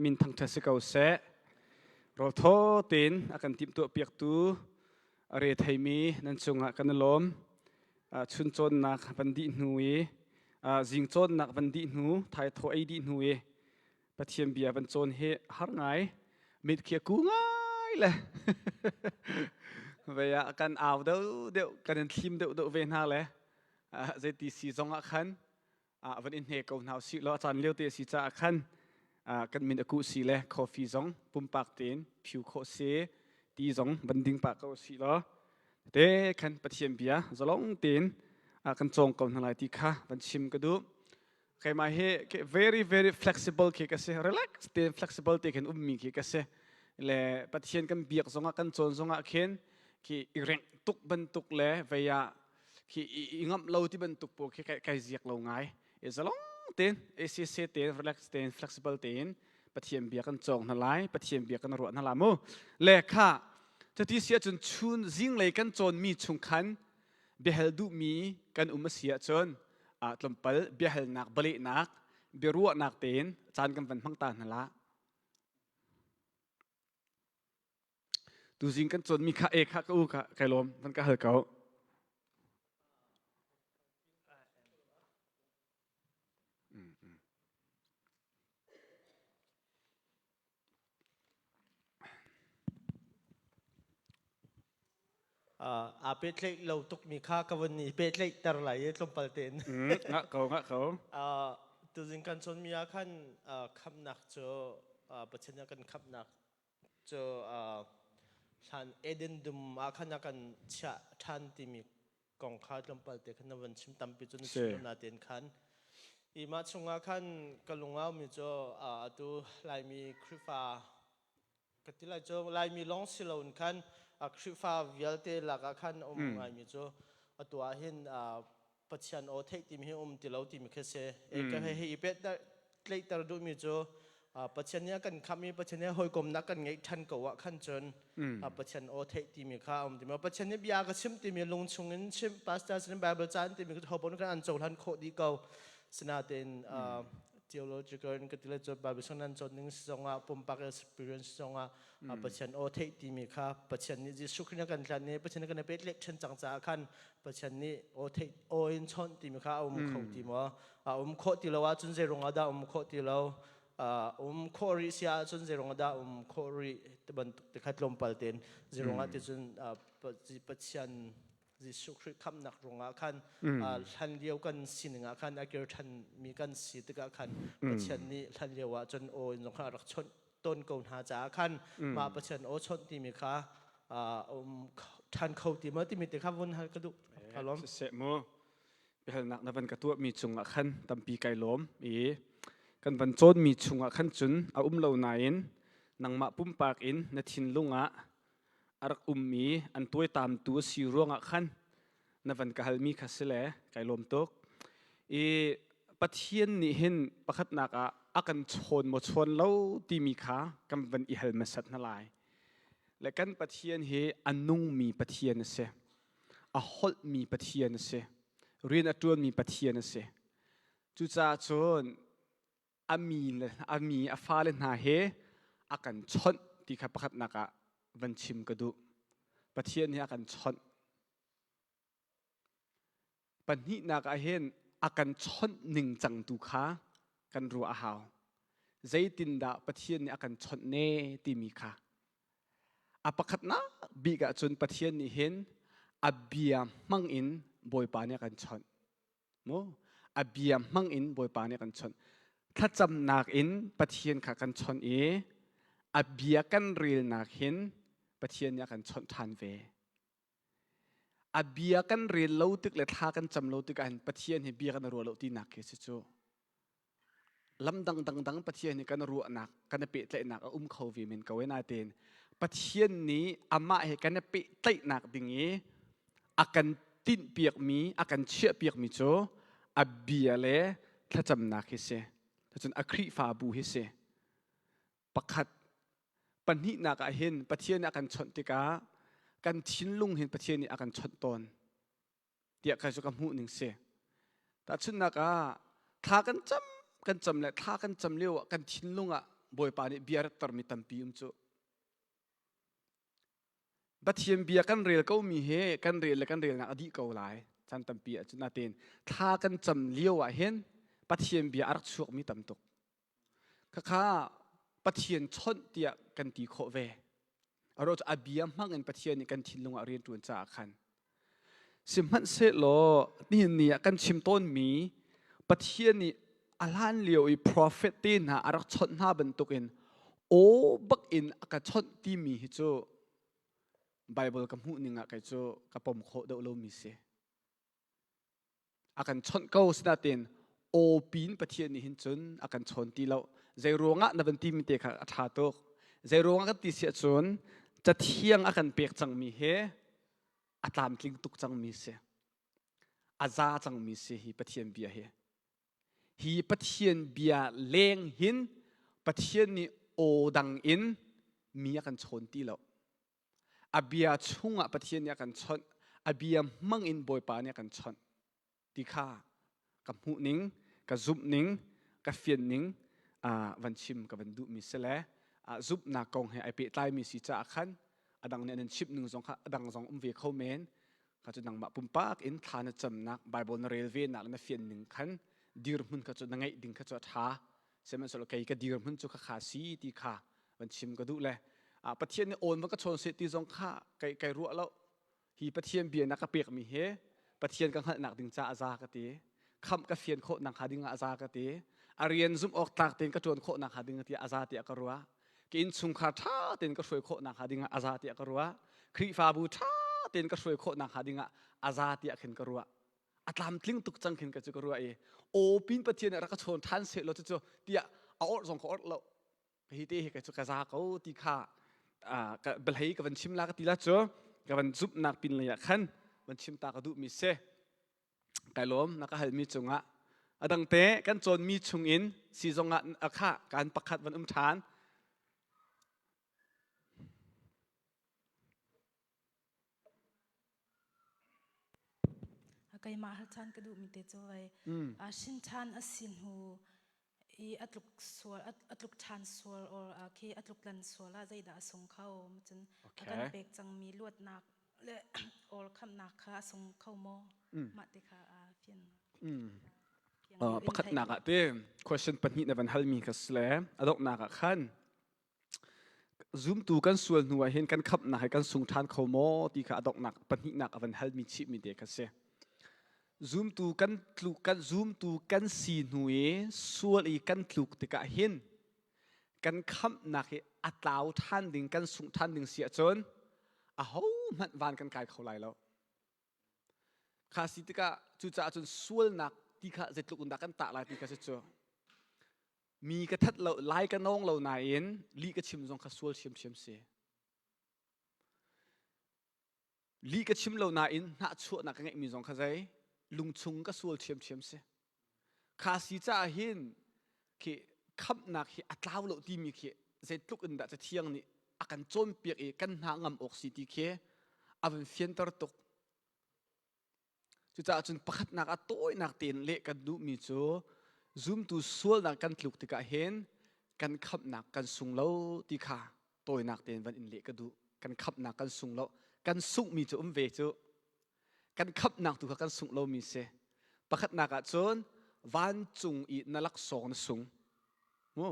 min thangṭhat si ko seh. Rawl thaw tein a kan timhtuah piaktu a re theimi nan cungah kan i lawm. Chun cawnnak van dih hnu i zing cawnnak van dih hnu, thaithawh ei dih hnu i Pathian bia van cawn hi har ngai. Mit khi a ku ngai le vei ah kan au deuh deuh kan in thlim deuh deuh ve hna le zeiti si zong ah khan van in hne ko hna usih law a caan lio te a si caah khan kan min a kuh si le coffee zong pumpak tein phiu khawh si ti zong van ding pah ko usih law te khan Pathian bia zalong tein kan cawng ko hna lai ti kha van chim ka duh. Keimah hi very very flexible khi ka si, relax tein flexible te khin ummi khi ka si. Le Pathian kan biak zongah kan cawn zongah khin khi i rengh tuk bantuk le vei ah khi i ngamh lo ti bantuk pawl khi kai ziak lo ngai. I zalong tein ACC tein relax tein flexible tein Pathian bia kan cawng hna lai, Pathian bia kan ruah hna la mu. Le kha cuti si ahcun chun zinglei kan cawnmi chung khan biahal duhmi kan um a si ahcun tlawmpal biahalnak balehnak biaruahnak tein caan kan van hmang ta hna la. Tuzing kan cawnmi kha e kha ka u kha kai lawm van ka hal ko. Aa pehtlaih lo tukmi kha ka vun i pehtlaihter lai i tlawmpal tein. Ngah ko, ngah ko. Tuzing kan cawnmi ah khan khamhnak cu Pathian nih a kan khamhnak cu hlan Eden dum ah khan a kan chiah ṭhan timi kong kha tlawmpal te khan na van chim tampi cu na chim na tein khan i mah chungah khan ka lungaumi cu atu Laimi Khrihfa ka ti lai cu Laimi lawng si loin khan Khrihfa vialte lakah khan um ngaimi cu atu ah hin Pathian aw theih timi hi um ti lo timi khi si. E ka he hi pet tleihter duhmi cu Pathian nih a kan khamh i Pathian nih hawikomnak kan ngeih ṭhan ko ah khan cun Pathian aw theih timi kha a um timi Pathian nih bia ka chim timi lung chung in chim pastor sin Bible caan timi ho kan an cohlan khawh dih ko. Sinain theological in ka ti le cu Bible chung nan cawn ning zongah pumpak experience zongah Pathian aw theih timi kha Pathian nih Jesuh Khrih kan tlan i Pathian kan pek leh ṭhen cang caah khan Pathian nih aw theih aw in chawnh timi kha a um kho ti maw a um khawh ti lo ahcun zei ruangah dah um khawh ti lo um khawh rih si ahcun zei ruangah dah um khawh rih ti bantuk te kha tlawmpal tein zei ruangah ti cun Pathian Jesuh Khrih khamhnak ruangah khan hlan lio kan sining ah khan a kir ṭhan mi kan si tikah khan Pathian nih hlan lio ah cun aw in zong khan a rak chawnh tawn ko hna caah khan mah Pathian aw chawnh timi kha um ṭhan kho ti maw timi te kha vun hal ka duh. Ka lawm. Siseh mu biahalnak na van ka tuahmi cungah khan tampi kai lawm i kan van cawnmi chungah khan cun a um lo nain nangmah pumpak in na thinlung ah a rak ummi an tuaitamtu a si ruangah khan na van ka halmi kha si le kai lawm tuk. I Pathian nih hin pakhatnak ah a kan chawn maw chawn lo timi kha kan van i hal hmasat hna lai. Le kan Pathian hi a nungmi Pathian a si. A holhmi Pathian a si. Rian a ṭuanmi Pathian a si. Cucaah cun a mi le a mi a fale hna he a kan chawnh ti kha pakhatnak ah van chim ka duh. Pathian hi a kan chawnh. Pahnihnak ah hin a kan chawnh ning cang tu kha kan ruah a hau. Zeitindah Pathian nih a kan chawnh ne timi kha. A pakhatnak bik ahcun Pathian nih hin a bia hmang in Bawipa nih a kan chawnh. Mu a bia hmang in Bawipa nih a kan chawnh. Thlacamnak in Pathian kha kan chawnh i a bia kan relnak hin Pathian nih a kan chawnh ṭhan ve. A bia kan rel lo tik le thla kan cam lo tikah hin Pathian hi bia kan ruah lo tinak khi si cu. Lam dang dang dang Pathian hi kan ruahnak, kan i pehtlaihnak a um kho ve men ko e nain Pathian nih amah he kan i pehtlaihnak ding i a kan tinhpiakmi, a kan chiahpiakmi cu a bia le thlacamnak hi si. Cun a Khrihfabu hi si. Pakhat pahnihnak ah hin Pathian nih a kan chawnh tikah kan thinlung hin Pathian nih a kan chawnh tawn tiah kai cu ka hmuh ning si. Tahchunhnak ah thla kan cam kan cam le thla kan cam lio ah kan thinlung ah Bawipa nih bia rattermi tampi um cu. Pathian bia kan rel ko mi he kan rel le kan relnak a dih ko lai. Chan tampi ahcun natein thla kan cam lio ah hin Pathian bia a rak chuakmi tam tuk. Khakha Pathian chawnh tiah kan ti khawh ve. Aro cu a bia hmang in Pathian nih kan thinlung ah rian ṭuan caah khan. Sihmanhsehlaw nihin ni ah kan chim tawnmi Pathian nih a hlan lio i profet te hna a rak chawnh hna bantukin aw bak in a ka chawnh timi hi cu Bible ka hmuh ning ah kei cu ka pom khawh deuh lomi si. A kan chawnh ko sinain aw pin Pathian nih hin cun a kan chawn ti lo. Zei ruangah na van timi te kha a ṭha tuk. Zei ruangah kan ti si ahcun cathiang a kan pek cangmi he a tlamtling tuk cangmi si. A za cangmi si hi Pathian bia hi. Hi Pathian bia leng hin Pathian nih aw dang in mi a kan chawn ti lo. A bia chungah Pathian nih a kan chawnh. A bia hmang in Bawipa nih a kan chawnh. Ti kha ka hmuh ning, ka zumh ning, ka fian ning van chim ka van duhmi si le zumhnak kong he ai pehtlaimi si caah khan a dang nih an in chimh ning zong kha a dang zong um ve kho men. Kha cu nangmah pumpak in thla na camnak, Bible na rel ve nak le na fian ning khan dirhmun kha cu na ngeih ding kha cu a ṭha. Sihmanhsehlaw kei ka dirhmun cu khakha si ti kha van chim ka duh le Pathian nih awn va ka chawn seh ti zong kha kai kai ruah lo. Hi Pathian bia na ka pekmi hi Pathian ka hngalhnak ding ca a za ka ti. Khamh ka fian khawh nak hnga ding ah a za ka ti. A rian zumh awk tlak tein ka ṭuan khawh nak hnga ding tiah a za tiah ka ruah. Ka innchungkhar ṭha tein ka hruai khawh nak hnga ding ah a za tiah ka ruah. Khrihfabu ṭha tein ka hruai khawh nak hnga ding ah a za tiah khin ka ruah. A tlamtling tuk cang khin ka cu ka ruah i aw pin Pathian nih rak ka chawn ṭhan seh law cucu tiah a orh zong ka orh lo. Hi te hi ka cu ka za ko ti kha ka biahlei ka van chim la ka ti la cu ka van zumhnak pin lei ah khan van chim ta ka duhmi si. Kai lawm na ka halmi cungah a dang te kan cawnmi chungin si zongah a kha kan pakhat van um ṭhan. Keimah hal ṭhan ka duhmi te cu vei hrin ṭhan a si hnu i a tluk sual a tluk ṭhan sual or khi a tluk lan sual ah zeidah a sung kho cun a kan pek cangmi luatnak le or khamhnak kha a sung kho maw mah te kha a fian. Pakhatnak ah te question pahnih na van halmi kha si le a donghnak ah khan Zumtu kan sual hnu ah hin kan khamhnak hi kan sung ṭhan kho maw ti kha a donghnak pahnihnak a van halmi chihmi te kha si. Zumtu kan tluk kan zumtu kan si hnu i sual i kan tluk tikah hin kan khamhnak hi a tlau ṭhan ding kan sungh ṭhan ding si ahcun ahohmanh van kan kai kho lai lo. Kha si tikah cucaah cun sualnak ti kha zeitluk in dah kan tah lai ti kha si cu. Mi ka that lo, lai ka nawng lo nain lih ka chim zong kha sual ṭhiamṭhiam si. Lih ka chim lo nain hnahchuahnak ka ngeihmi zong kha zei lungchung ka sual ṭhiamṭhiam si. Kha si caah hin khi khamhnak hi a tlau lo timi khi zeitluk in dah Cathiang nih a kan cawnpiak i kan hna ngam awk si ti khi a van fianter tuk. Cucaah cun pakhatnak a tawinak tein leh kan duhmi cu zumtu sualnak kan tluk tikah hin kan khamhnak kan sung lo ti kha tawinak tein van in leh ka duh. Kan khamhnak kan sung lo. Kan sunghmi cu um ve cu. Kan khamhnak tu kha kan sungh lomi si. Pakhatnak ah cun vancung i na laksawng na sung. Mu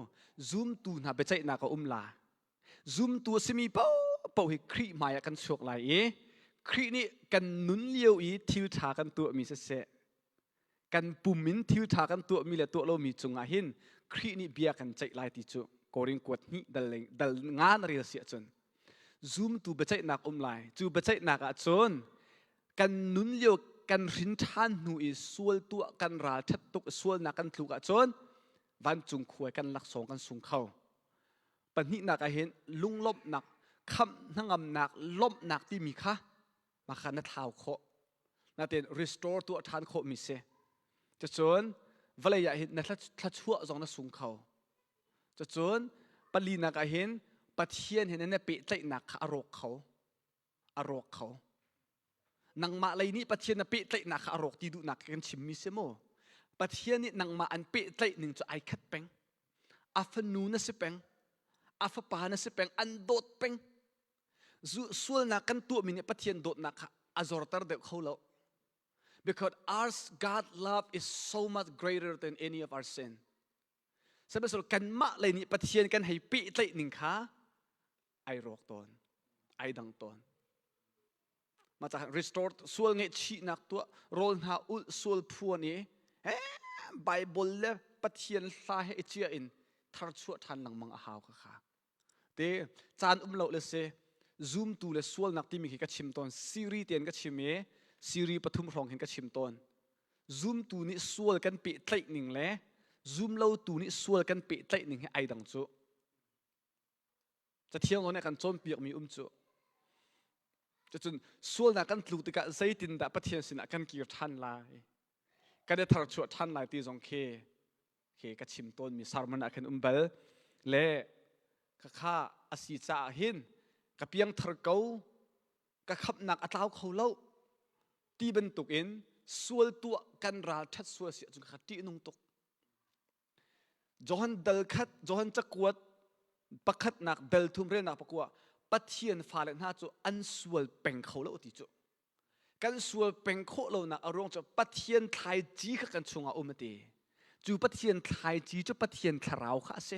zumtu hna biaceihnak a um la. Zumtu a simi paohpaoh hi Khrih hmaiah kan chuak lai i Khrih nih kan nun lio i thil ṭha kan tuahmi siseh, kan pum in thil ṭha kan tuahmi le tuah lomi cungah hin Khrih nih bia kan ceih lai ti cu Korin kuat hnih dal, dal nga na rel si ahcun zumtu biaceihnak um lai. Cu biaceihnak ah cun kan nun lio kan hrin ṭhan hnu i sual tuah kan ral ṭhat tuk sualnak kan tluk ahcun vancung khuai kan laksawng kan sung kho. Pahnihnak ah hin lunglawmhnak, khamh hnangamnak, lawmhnak timi kha mah kha na thlau khawh. Natein restore tuah ṭhan khawhmi si. Cucun vawlei ah hin na thluachuah zong na sung kho. Cucun palinak ah hin Pathian he na pehtlaihnak kha a rawk kho. A rawk kho. Nangmah lei nih Pathian na pehtlaihnak kha a rawk ti duhnak kan chimmi si mu. Pathian nih nangmah an pehtlaih ning cu ai khat peng. A fanu na si peng, a fapa na si peng, an dawt peng. Sualnak kan tuahmi nih Pathian dawtnak kha a zorter deuh kho lo. Because our God love is so much greater than any of our sin. Sihmanhsehlaw kanmah lei nih Pathian kan hei pehtlaih ning kha ai rawk tawn, ai dang tawn. Mah caah restore sual ngaihchihnak tuah rawl hna ulh sual phuan i he Bible le Pathian hla he i cia in tharchuah ṭhan lengmang a hau kha kha. Te caan um lo le si zumtu le sualnak timi khi ka chim tawn siri tein ka chim i siri pathum hrawng hin ka chim tawn. Zumtu nih sual kan pehtlaih ning le zumlotu nih sual kan pehtlaih ning hi ai dang cu. Cathiang nih kan cawnpiakmi um cu. Cucun sualnak kan tluk tikah zeitindah Pathian sinah kan kir ṭhan lai? Kan i tharchuah ṭhan lai ti zong khi khi ka chim tawnmi sermon ah khin um bal. Le khakha a si caah hin ka piangthar ko, ka khamhnak a tlau kho lo ti bantukin sual tuah kan ral ṭhat sual si ahcun kha ṭihnung tuk. Johan dal khat Johan cakuat pakhatnak dal thum relnak pakua Pathian fale hna cu an sual peng kho lo ti cu kan sual peng khawh lonak a ruang cu Pathian thlaici kha kan chungah um a ti cu Pathian thlaici cu Pathian thlarau kha a si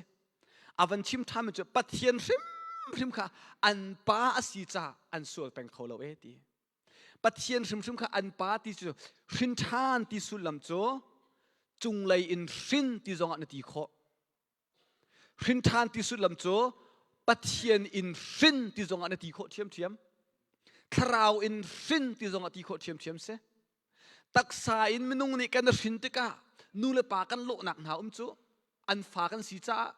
a van chim ṭhanmi cu Pathian hrimhrim kha an pa a si caah an sual peng kho lo e ti Pathian hrimhrim kha an pa ti cu hrin ṭhan ti sullam cu cunglei in hrin ti zongah na ti khawh. Hrin ṭhan ti sullam cu Pathian in hrin ti zongah na ti khawh ṭhiamṭhiam. Thlarau in hrin ti zongah ti khawh ṭhiamṭhiam si. Taksa in minung nih kan hrin tikah nu le pa kan lawhnak hna um cu an fa kan si caah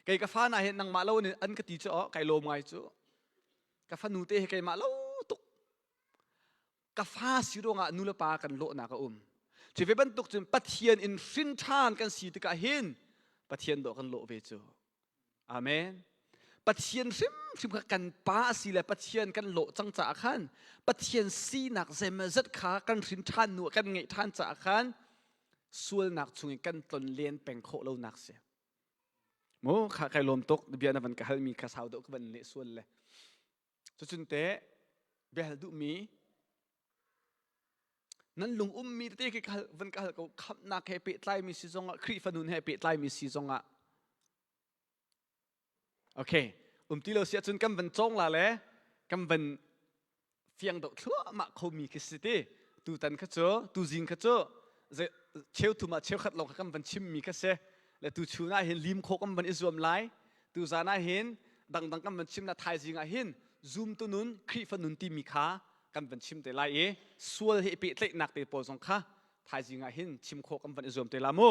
kei ka fa na hi nangmah lo in an ka ti cu kai lawm ngai cu ka fanu te hi keimah lo tuk ka fa si ruangah nu le pa kan lawhnak a um cu ve bantuk cun Pathian in hrin ṭhan kan si tikah hin Pathian dawh kan lawh ve cu amen Pathian hrimhrim kha kan pa a si le Pathian kan lawh cang caah khan Pathian sinak zeimazat kha kan hrin ṭhan nu kan ngeih ṭhan caah khan sualnak chungin kan tlon len peng khawh lonak si Mu kha kai lawm tuk bia na van ka halmi kha sau deuh ka van leh sual le. Cucun te bia hal duhmi nan lung ummi tete khi van ka hal ko khamhnak he pehtlaimi si zongah Khrihfa nun he pehtlaimi si zongah Okay um ti lo si ahcun kan van cawng la le kan van fiang deuh thluahmah khomi khi si ti tutan kha cu tuzing kha cu cheuthum ah cheukhat lawng kha kan van chimmi kha si le tu chun ah hin lim khawh kan van i zuam lai tu zan ah hin dangdang kan van chim na thaizing ah hin zoom tu nun Khrihfa nun timi kha kan van chim te lai i sual he i pehtlaihnak te pawl zong kha thaizing ah hin chim khawh kan van i zuam te la mu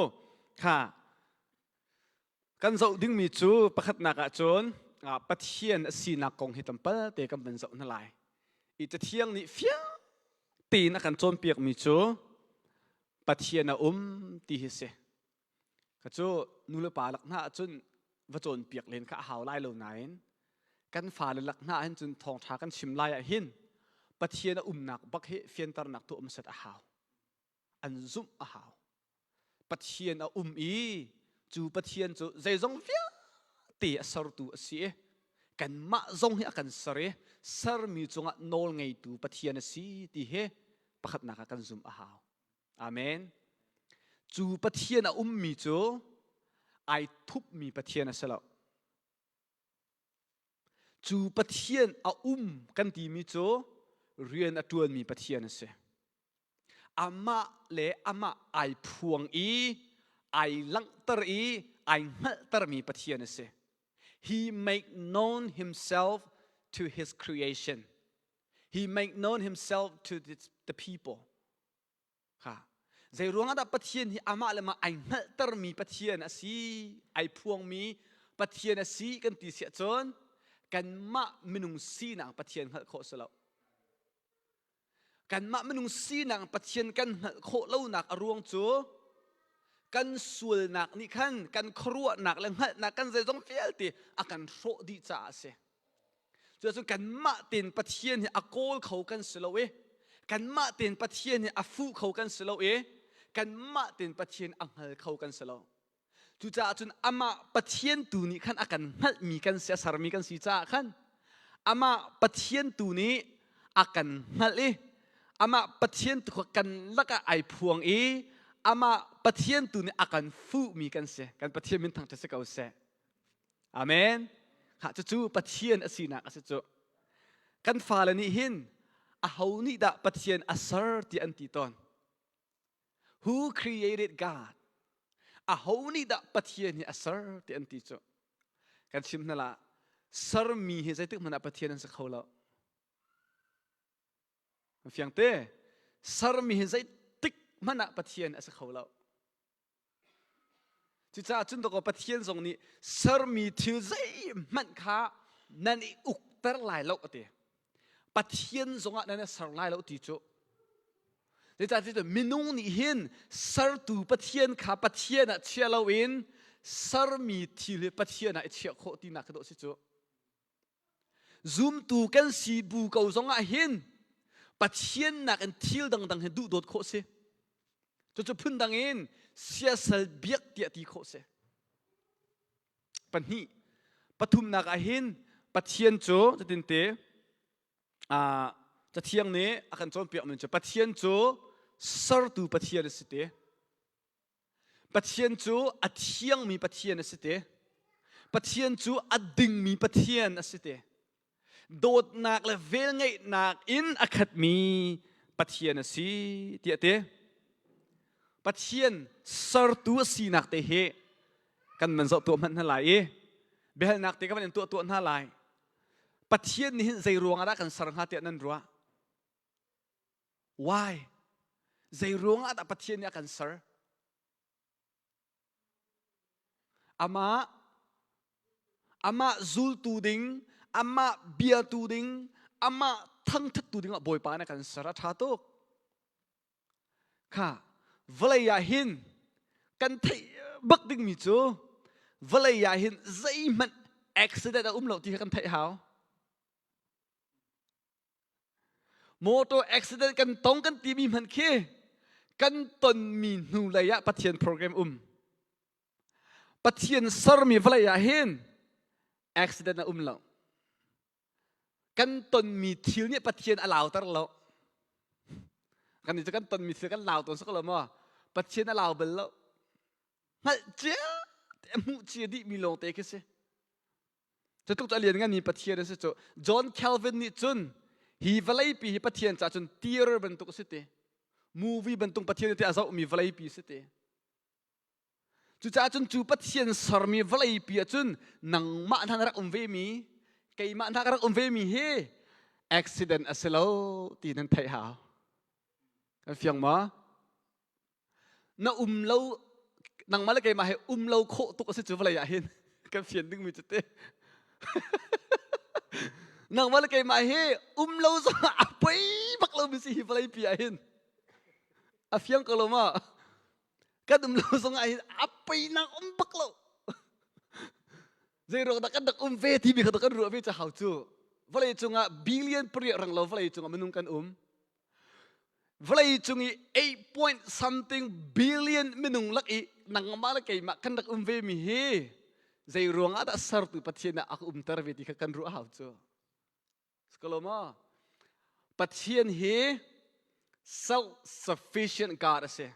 kha Kan zoh dingmi cu pakhatnak ah cun Pathian a sinak kong hi tampal te kan van zoh hna lai. I Cathiang nih fiang tein a kan cawnpiakmi cu Pathian a um ti hi si. Ka cu nu le pa lak hna ahcun va cawnpiak len kha a hau lai lo nain kan fale lak hna ahhin cun thawngṭha kan chim lai ah hin Pathian a umnak bak hi fianternak tuah hmasat a hau. An zumh a hau. Pathian a um i cu Pathian cu zeizong vialte a sertu a si i kanmah zong hi a kan ser i sermi cungah nawl ngeitu Pathian a si ti hi pakhatnak ah kan zumh a hau. Amen. Cu Pathian a ummi cu ai thupmi Pathian a si lo. Cu Pathian a um kan timi cu rian a ṭuanmi Pathian a si. Amah le amah ai phuang i ai langhter i ai hngalhtermi Pathian a si. He make known himself to his creation. He make known himself to the people. Kha. Zei ruangah dah Pathian hi amah le mah ai hngalhtermi Pathian a si, ai phuangmi Pathian a si kan ti siah cun kanmah minung sinak Pathian hngalh khawh si lo. Kanmah minung sinak Pathian kan hngalh khawh lonak a ruang cu kan sualnak nih khan kan khuaruahnak le hngalhnak kan zeizong vialte a kan hrawh dih caah a si. Cuacun kanmah tein Pathian hi a kawl kho kan si lo i kanmah tein Pathian hi a fuh kho kan si lo i kanmah tein Pathian a hngal kho kan si lo. Cucaah cun amah Pathian tu nih khan a kan hngalhmi kan si, a sermi kan si caah khan amah Pathian tu nih a kan hngalh i amah Pathian tu kha kan lakah ai phuang i amah Pathian tu nih a kan fuhmi kan si. Kan Pathian min thangṭhat si ko seh. Amen. Kha cucu Pathian a sinak a si cu. Kan fale nih hin aho nih dah Pathian a ser ti an ti tawn. Who created God? Aho nih dah Pathian hi a ser ti an ti cu. Kan chim hna la, sermi hi zeitik hmanh ah Pathian an si kho lo. Fiang te, sermi hi zeitik hmanh ah Pathian a si kho lo. Cucaah cun dawkaw Pathian zong nih sermi thil zeihmanh kha nan i ukter lai lo a ti. Pathian zongah nan i ser lai lo ti cu. Zeicahtiah minung nih hin sertu Pathian kha Pathian ah chia loin sermi thil hi Pathian ah i chiah khawh tinak khi dawh si cu. Zumtu kan si bu ko zongah hin Pathian nakin thil dangdang hi duhdawt khawh si. Cucu phundang in siasal biak tiah ti khawh si. Pahnih, pathumnak ah hin Pathian cu cutin te uh, Cathiang nih a kan cawnpiak mi cu Pathian cu sertu Pathian a si te. Pathian cu a thiangmi Pathian a si te. Pathian cu a dingmi Pathian a si te. Dawtnak le velngeihnak in a khatmi Pathian a si tiah te. Pathian sertu a sinak te hi kan man zoh tuah hmanh hna lai i biahalnak te ka van in tuah tuah hna lai. Pathian nih hin zei ruang ah dah kan ser hnga tiah nan ruah? Why? Zei ruangah dah Pathian nih a kan ser? Amah amah zultu ding, amah biatu ding, amah thangthattu ding ah Bawipa nih a kan ser a ṭha tuk. Kha vawlei ah hin kan theih bak dingmi cu vawlei ah hin zeihmanh accident a um lo ti kha kan theih hau. Motor accident kan tong kan timi hmanh khi kan tonmi hnu lei ah Pathian program um. Pathian sermi vawlei ah hin accident a um lo. Kan tonmi thil nih Pathian a lauter lo. Kan nih cu kan tonmi thil kan lau tawn suk lo maw? Pathian a lau bal lo. Hngalh cia, hmuh cia dihmi lawng te khi si. Cutluk cu a lian nganmi Pathian a si cu. John Calvin nih cun hi vawleipi hi Pathian caah cun theater bantuk a si ti. Movie bantuk Pathian ti a zohmi vawleipi a si ti. Cucaah cun cu Pathian sermi vawleipi ah cun nangmah hna na rak um vemi, keimah hna ka rak um vemi hi accident a si lo ti nan theih hau. Kan fiang maw? Na um lo nangmah le keimah he um lo khawh tuk a si cu vawlei ah hin kan fian dingmi cu te. Nangmah le keimah hi um lo zong a poi bak lomi si hi vawlei pi ah hin. A fiang ko lo ma? Kan um lo zong ah hin a poi nak um bak lo. Zei ruang dah kan rak um ve timi kha kan ruah ve ca hau cu. Vawlei cungah billion pariat rang lo vawlei cungah minung kan um. Vawlei cung i 8 point something billion minung lak i nangmah le keimah kan rak um ve mi hi zei ruang ah dah sertu Pathian ah a ka umter ve ti kha kan ruah hau cu. Sikolo maw? Pathian hi self-sufficient God a si.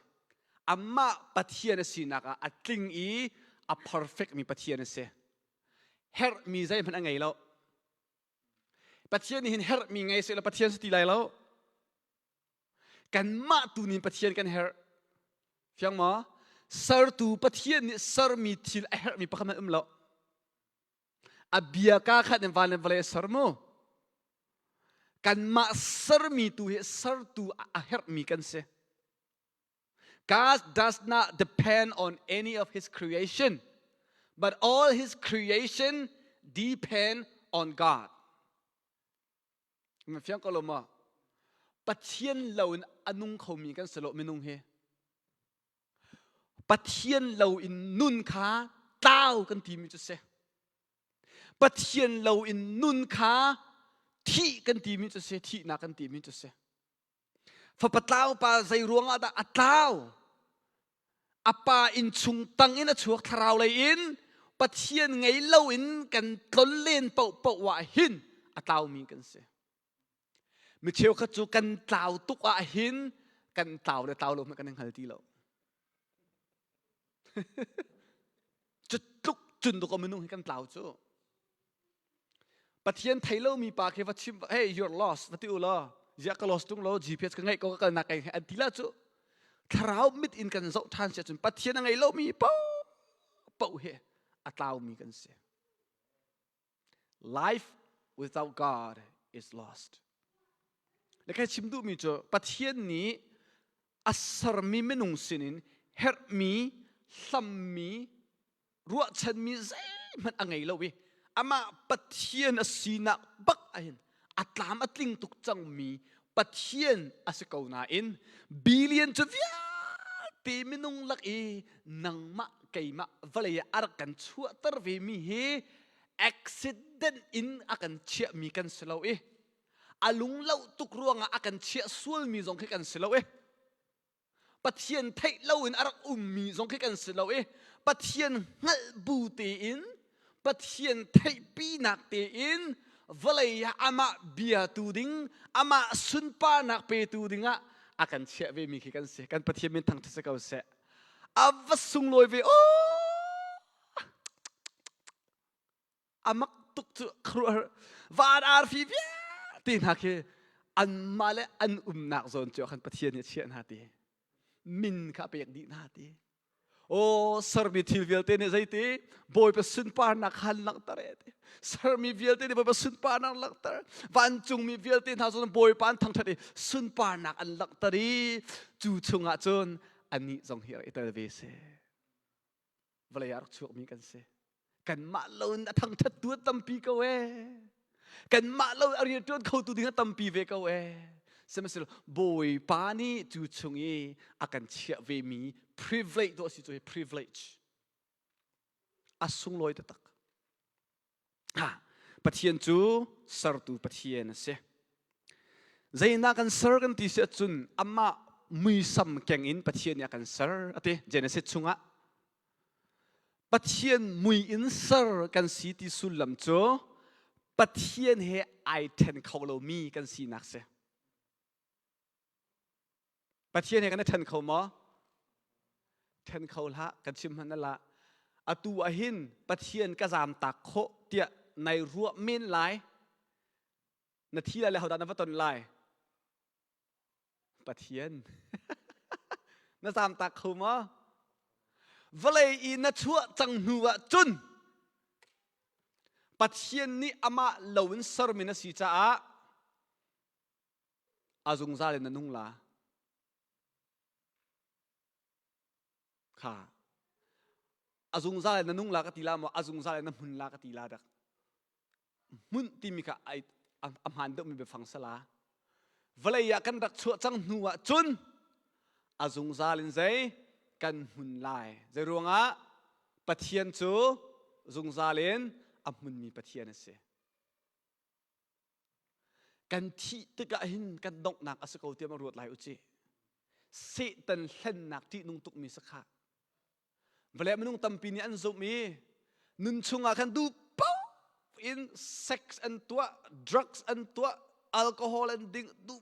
Amah Pathian a sinak ah a tling i a perfect mi Pathian a si. Herhmi zeihmanh a ngei lo. Pathian nih hin herhmi ngei seh law Pathian si ti lai lo. Kanmah tu nih Pathian kan herh. Fiang maw? Sertu Pathian nih sermi thil a herhmi pakhat hmanh um lo. A bia ka khat in van le vawlei a ser mu. Kanmah sermi tu hi sertu a herhmi kan si. God does not depend on any of his creation, but all his creation depend on God. Ma fiang ko lo ma? Pathian lo in a nung khomi kan si lo minung hi. Pathian lo in nun kha tlau kan timi cu si. Pathian lo in nun kha thih kan timi cu si, thihnak kan timi cu si. Fapa tlau pa zei ruangah dah a tlau? A pa inn chung tang in a chuak thlarau lei in Pathian ngei lo in kan tlon len paohpaoh ah hin a tlaumi kan si. Mi cheukhat cu kan tlau tuk ah hin kan tlau le tlau lo hmanh kan i hngal ti lo. Cu tluk cun duk minung hi kan tlau cu. Pathian thei lomi pa khi va chim hey you're lost va ti u law ziah ka lost tung lo GPS ka ngeih ko ka kalnak kai an ti la cu thlarau mit in kan zoh ṭhan si ahcun Pathian a ngei lomi paoh he a tlaumi kan si. Life without God is lost. Le kai chim duhmi cu Pathian nih a sermi minung sinin herhmi hlammi ruahchanmi zeihmanh a ngei lo i amah Pathian a sinak bak ahhin a tlam a tling tuk cangmi Pathian a si ko nain billion cu vialte minung lak i nangmah keimah vawlei ah a rak kan chuahter vemi hi accident in a kan chiahmi kan si lo i a lunglo tuk ruangah a kan chiah sualmi zong khi kan si lo i Pathian theih loin a rak ummi zong khi kan si lo i Pathian hngalh bu tein Pathian theihpinak tein vawlei ah amah biatu ding amah sunparnak petu dingah a kan chiah vemi khi kan si kan Pathian min thangṭhat si ko seh a va sunglawi ve aw a mak tuk cu van arfi vialte hna khi anmah le an umnak zawn cu khan Pathian nih a chiah hna ti min kha a pek dih hna ti aw sermi thil vialte nih zeiti Bawipa sunparnak khan langhter e ti sermi vialte nih Bawipa sunparnak langhter vancungmi vialte hna cun Bawipa an thangṭhat i sunparnak an langhter i cu chungah cun anih zong hi rak i tel ve seh vawlei ah rak chuakmi kan si kanmah lo in a thangṭhat tu a tampi ko ee kanmah lo a rianṭuan khotu ding a tampi ve ko ee sihmanhsehlaw bawipa nih cu chung i a kan chiah vemi privilege dawh si cu hi privilege a sunglawi taktak ha Pathian cu sertu Pathian a si Zeinak kan ser kan ti si ahcun amah muisam keng in Pathian nih a kan ser a ti Genesis chungah Pathian mui in ser kan si ti sullam cu Pathian he ai ṭhen kho lomi kan sinak si. Pathian he kan i ṭhen kho maw? Ṭhen kho hlah, kan chim hmanh la. Atu ahhin Pathian ka zaamtak khawh tiah nai ruah men lai. Na thi lai le hodah na va ton lai? Pathian. na zaamtak kho maw? Vawlei i na chuah cang hnu ah cun Pathian nih amah lo in sermi na si caah a zungzal in na nung la. Kha a zungzal in na nung la ka ti la maw a zungzal in na hmun la ka ti la dak. Hmun timi kha ai a hmaan deuhmi biafang sala. Vawlei ah kan rak chuah cang hnu ah cun a zungzal in zei kan hmun lai. Zei ruangah Pathian cu zungzal in a hmunmi Pathian a si. Kan thih tikah hin kan donghnak a si ko tiah ma ruat lai u ci. Satan hlennak ṭihnung tukmi si kha. Vawlei minung tampi nih an zumh i nun chungah khan duh paoh in sex an tuah, drugs an tuah, alcohol an ding, duh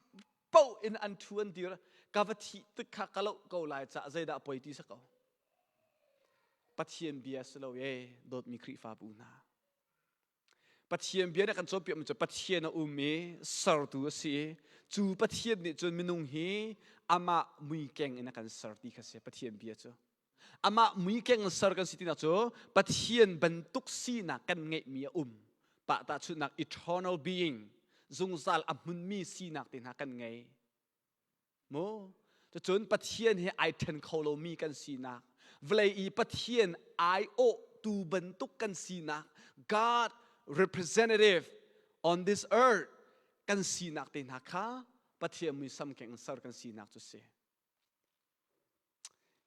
paoh in an ṭhu an dir. Ka va thih tik kha ka loh ko lai caah zeidah poi ti si ko. Pathian bia si lo e dawtmi Khrihfabu hna. Pathian bia nih kan cawnpiakmi cu Pathian a um i sertu a si i cu Pathian nih cun minung hi amah muikeng in a kan ser ti kha si Pathian bia cu. Amah muikeng in ser kan si tinak cu Pathian bantuk sinak kan ngeihmi a um. Pah tahchunhnak eternal being zungzal a hmunmi sinak te hna kan ngei. Mu cucun Pathian he ai ṭhen kho lomi kan sinak vawlei i Pathian aiawhtu bantuk kan sinak God representative on this earth kan sinak te hna kha Pathian muisam keng ser kan sinak cu si.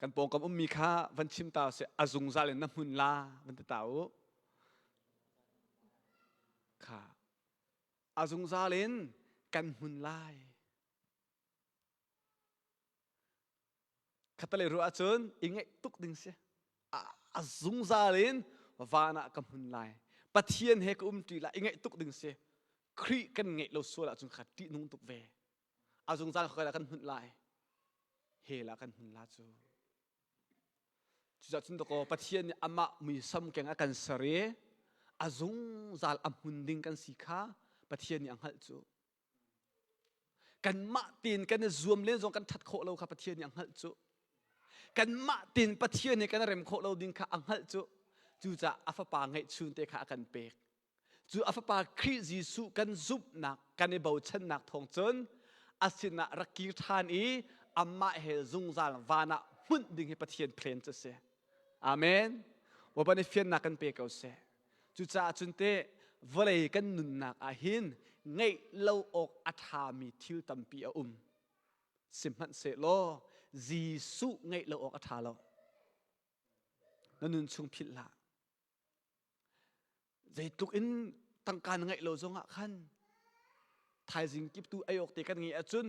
Kan pawngkam ummi kha van chim ta seh a zungzal in na hmun la van ti ta u. Kha a zungzal in kan hmun lai. Khatalei ruah ahcun i ngaih tuk ding si. A zungzal in van ah ka hmun lai. Pathian he ka umṭi lai i ngaih tuk ding si. Khrih kan ngeih lo sual ahcun kha ṭihnung tuk ve. A zungzal khoi kan hmunh lai. Hell ah kan hmun la cu. Cucaah cun dakaw Pathian nih amah muisam keng a kan ser i a zungzal a hmun ding kan si kha Pathian nih a hngalh cu. Kanmah tein kan i zuam len zong kan ṭhat khawh lo kha Pathian nih a hngalh cu. Kanmah tein Pathian nih kan rem khawh lo ding kha a hngalh cu. Cucaah a fapa ngeihchun te kha a kan pek. Cu a fapa Khrih Jesuh kan zumhnak, kan i bochannak thawng cun a sinah rak kir ṭhan i amah he zungzal van ah hmunh ding hi Pathian plan cu a si. Amen. Bawipa nih fiannak kan pe ko seh. Cucaah cun teh vawlei kan nunnak ah hin ngeih lo awk a ṭhami thil tampi a um. Sihmanhsehlaw Jesuh ngeih lo awk a ṭha lo. Na nun chung philh hlah. Zeitluk in tangka na ngeih lo zongah khan thaizing kip tu ei awk te kan ngeih ahcun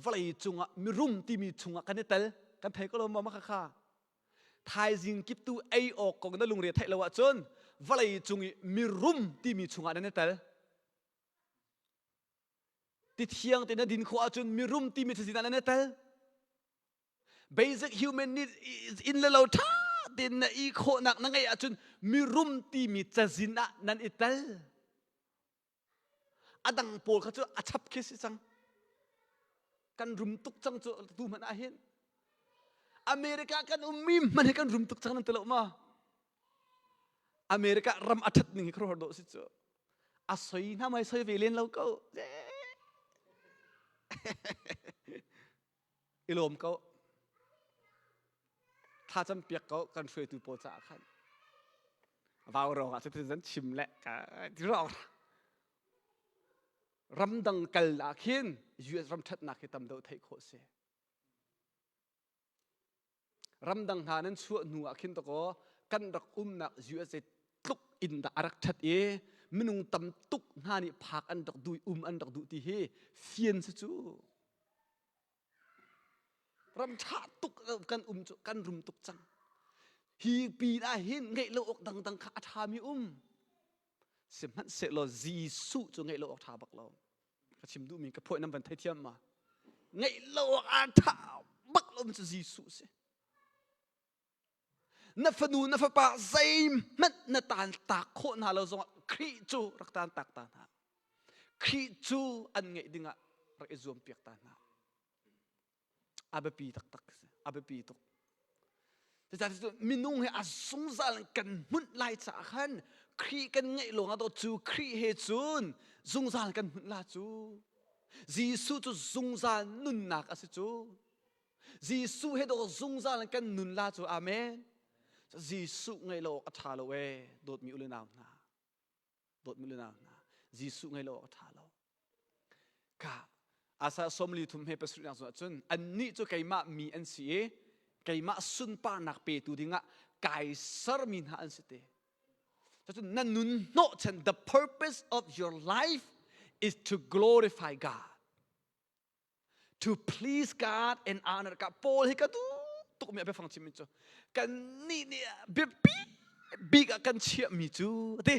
vawlei cungah mirum timi chungah kan i tel kan thei ko lo maw mah kha thaizing kip tu ei awk kong na lungre theih lo ahcun vawlei cung i mirum timi chungah nan i tel ti thiang te na din khawh ahcun mirum timi cazin ah nan i tel Basic human need inn le lo ṭha tein na i khawhnak na ngeih ahcun mirum timi cazin ah nan i tel. A dang pawl kha cu a chap khi si cang. Kan rum tuk cang cu tu hmanh ah hin. America kan ummi hmanh hi kan rum tuk cang nan ti lo ma? America ram a ṭhat ning hi khuaruahhar dawh si cu. A soi hna mai soi ve len lo ko. I lawm ko. Thlacam piak ko kan hruaitu pawl caah khan. Vau rong ah cutin zan chim le ka ti rong. Ramdang kal ah khin US ram ṭhatnak hi tam deuh theih khawh si. Ramdang hna nan chuah hnu ah khin takaw kan rak umnak USA tluk in dah a rak ṭhat i minung tam tuk hna nih phak an rak duh um an rak duh ti hi fian si cu. Ram ṭha tuk kan um cu kan rum tuk cang. Hi pin ah hin ngeih lo awk dangdang kha a ṭhami um. Sihmanhsehlaw Jesuh cu ngeih lo awk ṭha bak lo. Ka chim duhmi ka phuah nan van theithiam ma? Ngeih lo awk a ṭha bak lo cu Jesuh si. Na fanu na fapa zeihmanh na taan tak khawh hna lo zongah Khrih cu rak taan tak ta hna. Khrih cu an ngeih dingah rak i zuam piak ta hna. A biapi taktak si. A biapi tuk. Cucaah minung hi a zungzal in kan hmunh lai caah khan Khrih kan ngeih lawng ah cu Khrih he cun zungzal kan hmunh la cu. Jesuh cu zungzal nunnak a si cu. Jesuh he dawh zungzal in kan nun la cu amen. Jesuh ngeih lo awk a ṭha lo ee dawtmi u le nau hna. Dawtmi u le nau hna. Jesuh ngeih lo awk a ṭha lo. Ka asa somli thum he pasarih nak cun annih cu keimah mi an si i keimah sunparnak petu dingah kai sermi hna an si te. Cun na nun hnawhchan the purpose of your life is to glorify God. To please God and honor God. Paul hi ka duh tukmi a biafang chimmi cu kan nih nih biapi bik ah kan chiahmi cu ati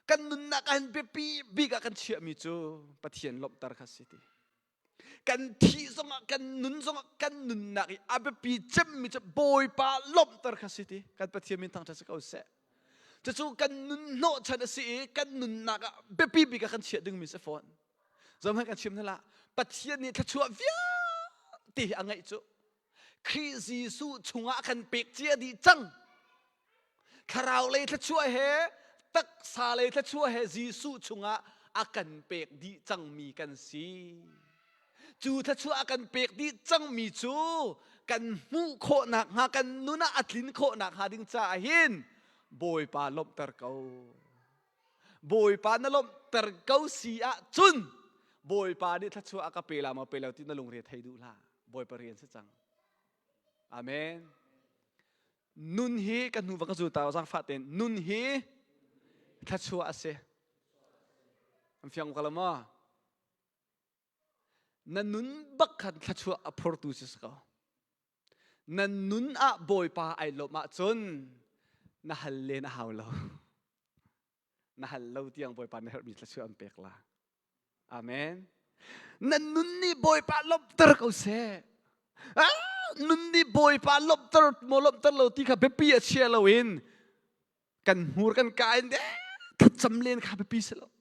kan nunnak ah hin biapi bik ah kan chiahmi cu Pathian lawmhter kha si ti kan thih zongah kan nun zongah kan nunnak i a biapi cemmi cu Bawipa lawmhter kha si ti kan Pathian min thangṭhat si ko seh cucu kan nun hnawhchan a si i kan nunnak ah biapi bik ah kan chiah dingmi si fawn Zohhmanh kan chim hna Pathian nih thluachuah vialte hi a ngeih cu Khrih Jesuh chungah a kan pek cia dih cang. Thlarau lei thluachuah he taksa lei thluachuah he Jesuh chungah a kan pek dih cangmi kan si. Cu thluachuah a kan pek dih cangmi cu kan hmuh khawhnak hnga kan nun ah a tlin khawhnak hnga ding caah hin Bawipa lawmhter ko. Bawipa na lawmhter ko si ahcun Bawipa nih thluachuah a ka pe la maw pe lo ti na lungre thei duh hlah. Bawipa rian si cang. Amen. Nun hi ka hnu va ka zul ta zaangfah tein nun hi thluachuah a si. An fiang ko lo maw? Na nun bak khan thluachuah a phortu si ko. Nan nun ah Bawipa ai lawmh ahcun na hal len a hau lo. Na hal lo tiang Bawipa na herhmi thluachuah an pek la. Amen. Nan nun nih Bawipa lawmhter ko seh. Ah, nun nih Bawipa lawmhter maw lawmhter lo ti kha biapi a chia loin kan hmur kan ka in thlacam len kha biapi si lo.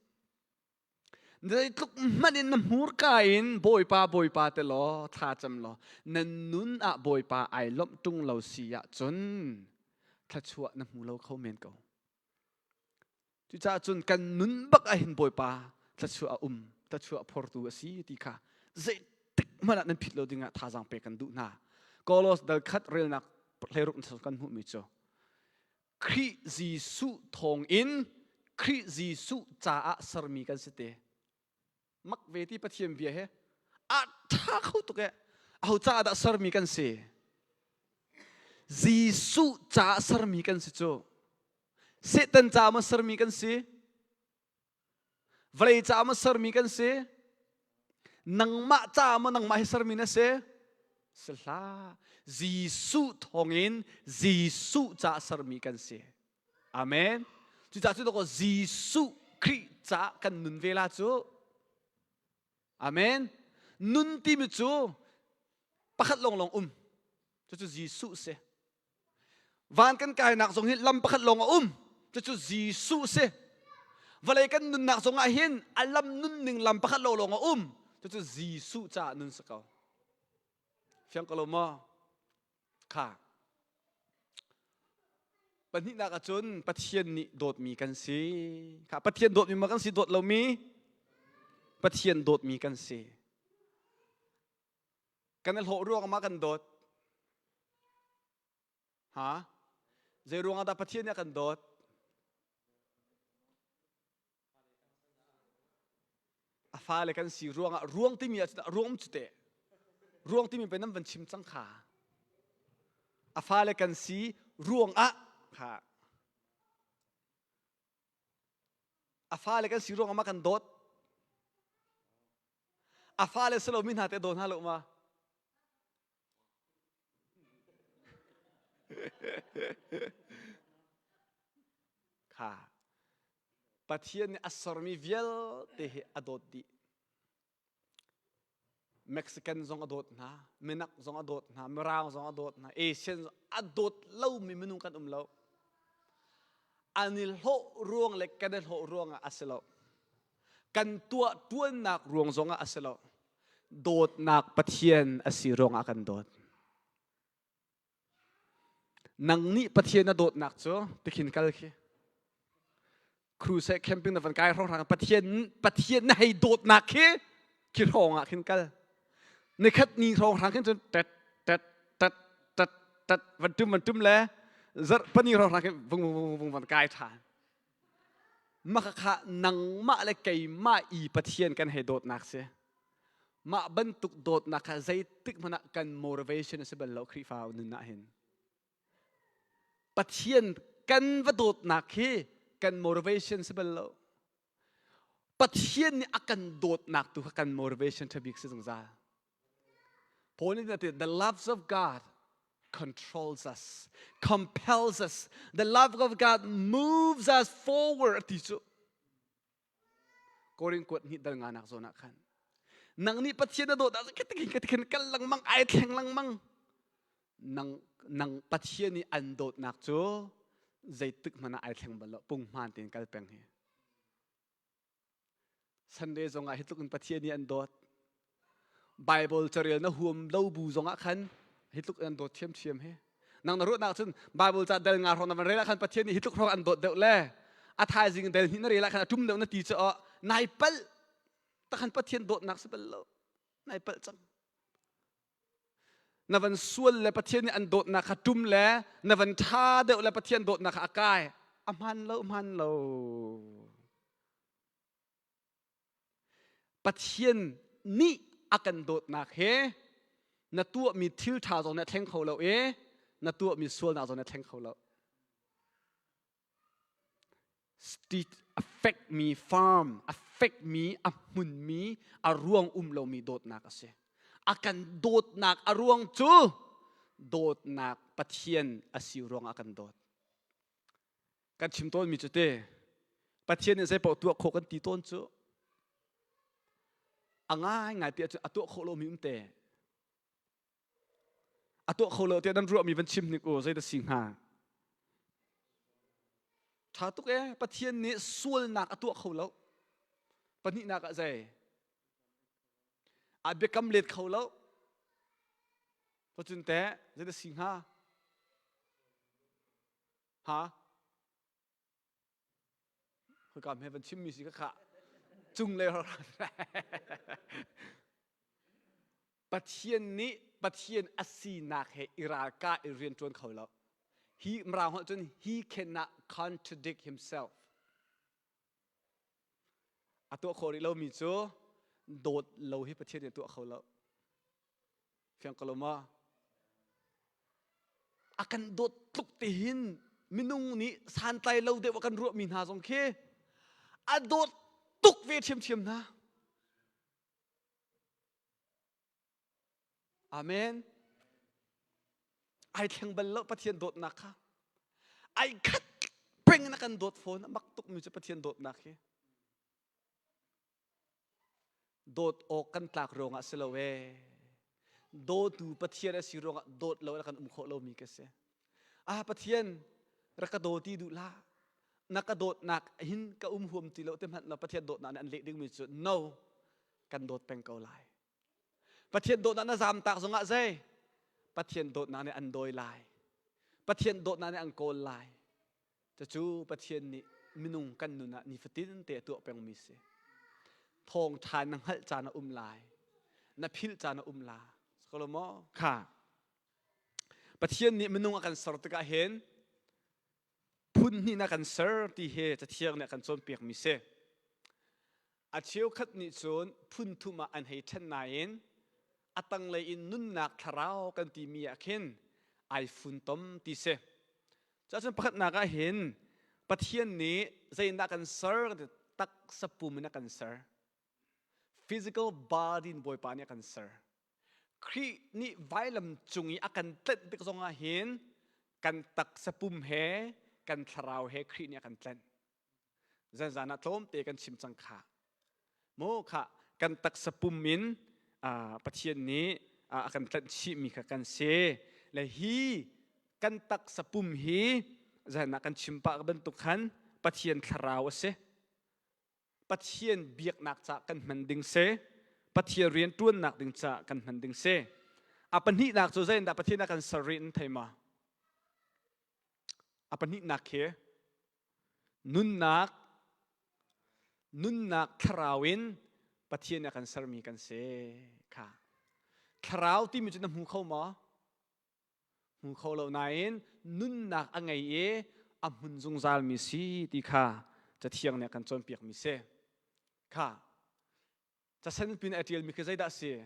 Zeitluk hmanh in na hmurka in Bawipa Bawipa te law thla cam law na nun ah Bawipa ai lawmh ṭung lo si ahcun thluachuah na hmu lo kho men ko. Cucaah cun kan nun bak ah hin Bawipa thluachuah a um, thluachuah phortu a si ti kha zeitik hmanh ah nan phit lo dingah thazaang pek kan duh hna. Kolos dal khat relnak hleiruk kan hmuhmi cu Khrih Jesuh thawngin Khrih Jesuh caah sermi kan si te. Mak ve ti Pathian bia he a ṭha kho tuk e. Aho caah dah sermi kan si? Jesuh caah sermi kan si cu. Satan caah maw sermi kan si? Vawlei caah maw sermi kan si? Nangmah caah maw nangmah hi sermi na si? Si hlah. Jesuh thawngin Jesuh caah sermi kan si. Amen. Cucaah cu dawkaw Jesuh Khrih caah kan nun ve la cu. Amen. Nun timi cu pakhat lawnglawng um. Cucu Jesuh si. Van kan kainak zong hi lam pakhat lawng a um. Cucu Jesuh si. Vawlei kan nunnak zong ah hin a lam nunning lam pakhat lawng a um. Cucu Jesuh caah nun si ko. Fiang ko lo maw? Kha. Pahnihnak ahcun Pathian nih dawtmi kan si. Kha Pathian dawtmi ma kan si dawt lomi? Pathian dawtmi kan si. Kan i hlawh ruang ma kan dawt? Ha? Zei ruangah dah Pathian nih a kan dawt? A fale kan si ruangah ruang timi ah ruang cu teh. Ruang timi pe nan van chim cang kha. A fale kan si ruangah kha. A fale kan si ruangah ma kan dawt. A fale si lomi hna te daw hna lo ma? Kha Pathian nih a sermi vialte hi a dawt dih. Mexican zong a dawt hna, Minak zong a dawt hna, Mirang zong a dawt hna, Asian zong a dawt lomi minung kan um lo. An i hlawh ruang le kan i hlawh ruangah a si lo. Kan tuah ṭuannak ruang zongah a si lo. Dawtnak Pathian a si ruangah kan dawt. Nang nih Pathian na dawtnak cu tikhin kal khi. Crusade camping na van kai hrawng hrang Pathian Pathian na hei dawtnak khi khi hrawng ah khin kal. Nikhat ni hrawng hrang khin cun tet tet tet tet tet van tum van tum le zarh pani hrawng hrang khin vung vung vung van kai ṭhan. Maka nangmah le keimah i Pathian kan hei dawtnak si. Mah bantuk dawtnak kha zeitik hmanh ah kan motivation a si bal lo Khrihfa nun ah hin. Pathian kan va dawtnak hi kan motivation si bal lo. Pathian nih a kan dawtnak tu kha kan motivation ṭha bik si zungzal. Paul nih a the love of God controls us, compels us. The love of God moves us forward ti cu. Korin kuat hnih dal nga nak zawn ah khan. Nang nih Pathian na dawt ah katikin katikin kal lengmang ai thleng lengmang. Nang nang Pathian nih an dawtnak cu zeitik hmanh ah ai thleng bal lo punghman tein kal peng hi. Sunday zongah hi tluk in Pathian nih an dawt. Bible carel na huam lo bu zongah khan hi tluk in an dawt thiamthiam hi. Nang na ruahnak cun Bible ca del nga hrawng na van rel ah khan Pathian nih hi tluk hrawng an dawt deuh le a thaizing del hnih na rel ah khan a tum deuh na ti cu aw nai palh takhan Pathian dawtnak si bal lo nai palh cang na van sual le Pathian nih an dawtnak kha tum le na van ṭha deuh le Pathian dawtnak kha a kai a hmaan lo hmaan lo Pathian nih a kan dawtnak he na tuahmi thil ṭha zong nih a thleng kho lo i na tuahmi sualnak zong nih a thleng kho lo A fekmi farm, a fekmi, a hmunmi, a ruang um lomi dawtnak a si. A kan dawtnak a ruang cu. Dawtnak Pathian a si ruangah kan dawt. Kan chim tawnmi cu te Pathian nih zei paoh tuah khawh kan ti tawn cu a ngaingai ti ahcun a tuah khawh lomi um te. A tuah kho lo tiah nan ruahmi van chim hnik u zei dah si hnga? Ṭha tuk ee Pathian nih sualnak a tuah kho lo. Pahnihnak ah zei? A biakam let kho lo. Cun teh zei dah si hnga? Ha? Khoika hme van chimmi si ka khah. Cung le Pathian nih Pathian a sinak he i ralkah i rian ṭuan kho lo. Hi Mirang holh cun he cannot contradict himself. A tuah khawh rih lomi cu dawt lo hi Pathian nih a tuah kho lo. Fiang ko lo maw? A kan dawt tluk te hin minung nih santlai lo deuh a kan ruahmi hna zong khi a dawt tuk ve ṭhiamṭhiam hna. Amen. Ai thleng bal lo Pathian dawtnak kha. Ai khat peng in a kan dawt fawn. A mak tukmi cu Pathian dawtnak hi. Dawt awk kan tlak ruangah si lo ee. Dawtu Pathian a si ruangah dawt lo in kan um khawh lomi ka si. Ah Pathian rak ka daw ti duh hlah. Na ka dawtnak hin ka um huam ti lo te hmanh law Pathian dawtnak nih an leh dingmi cu no kan dawt peng ko lai. Pathian dawtnak na zamtak zongah zei? Pathian dawtnak nih an dawi lai. Pathian dawtnak nih an kawl lai. Cucu Pathian nih minung kan nun ah nifatin te a tuah pengmi si. Thawngṭha na hngalh caan a um lai. Na philh caan a um la. Sokolo maw? Kha. Pathian nih minung a kan ser tikah hin phun hnih na kan ser ti hi Cathiang nih a kan cawnpiakmi si. A cheukhat nih cun phun thum ah an hei ṭhen nain a tanglei in nunnak thlarau kan timi ah khin ai funtom ti si. Cuahcun pakhatnak ah hin Pathian nih zeitindah kan ser kan ti taksa pum in a kan ser. Physical body in Bawipa nih a kan ser. Khrih nih vailam cung i a kan tlenh tik zongah hin kan taksa pum he kan thlarau he Khrih nih a kan tlenh. Zanzan ah tlawmte kan chim cang kha. Maw kha kan taksa pum in Pathian nih a kan tlanh chihmi kha kan si. Le hi kan taksa pum hi zan ah kan chim pah bantuk khan Pathian thlarau a si. Pathian biaknak ca kan hman ding si. Pathian rian ṭuannak ding ca kan hman ding si. A pahnihnak cu zeitindah Pathian a kan ser rih nan thei ma? A pahnihnak khi Nunnak, nunnak thlarau in Pathian nih a kan sermi kan si kha. Thlarau timi cu na hmu kho maw? Hmu kho lo nain nunnak a ngei i a hmun zungzalmi si ti kha Cathiang nih a kan cawnpiakmi si. Kha casen pin a ṭialmi khi zeidah a si?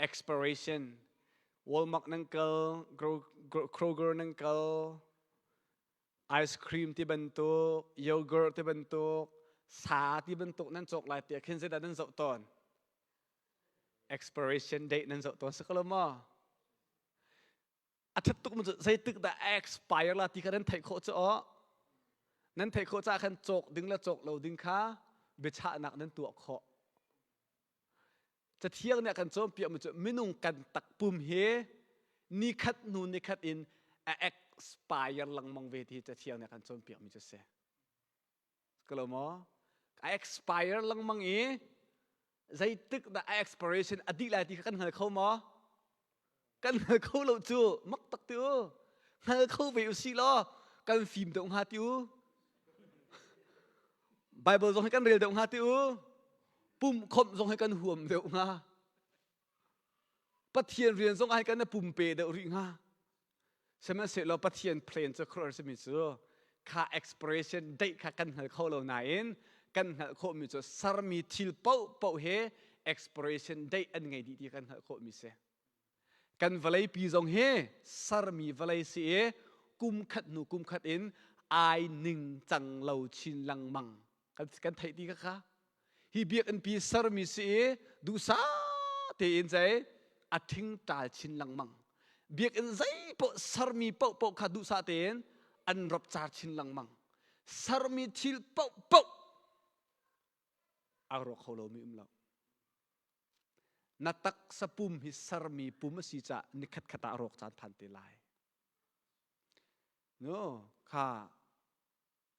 Expiration Walmart nan kal, Kroger nan kal, ice cream ti bantuk, yogurt ti bantuk, sa ti bantuk nan cawk lai tiah khin zeidah nan zoh tawn? Expiration date nan zoh tawn si ko lo maw? A ṭhat tuk mu cu zeitik dah a expire la ti kha nan theih khawh cu aw. Nan theih khawh caah khan cawk ding le cawk lo ding kha biachahnak nan tuah khawh. Cathiang nih a kan cawnpiakmi cu minung kan takpum hi nikhat hnu nikhat in a expire lengmang ve ti hi cathiang nih a kan cawnpiakmi cu a si. Ka lo maw? A expire lengmang i zeitik dah a expiration a dih lai ti kha kan hngal kho maw? Kan hngal kho lo cu mak tak ti u. Hngal kho ve u si law kan fim deuh hnga ti u. Bible zong hi kan rel deuh hnga ti u. Pum khomh zong hi kan huam deuh hnga. Pathian rian zong ah kan pumpe deuh rih hnga. Sihmanhsehlaw Pathian plan cu khuaruahhar simi cu kha expiration date kha kan hngal kho lo nain kan hngalh khawhmi cu sermi thil paohpaoh he expiration date an ngei dih ti kan hngalh khawhmi si. Kan vawleipi zong hi sermi vawlei si i kum khat hnu kum khat in ai ning cang lo chin lengmang. Kan, kan theih ti kha kha. Hi biakinn pi sermi si i duhsah tein cei. A ṭhingṭal chin lengmang. Biakinn zei paoh sermi paohpaoh kha duhsah tein an ropcar chin lengmang. Sermi thil paohpaoh a rawk kho lomi um lo. Na taksa pum hi sermi pum a si caah nikhat khat ah a rawk caan phan te lai. No, kha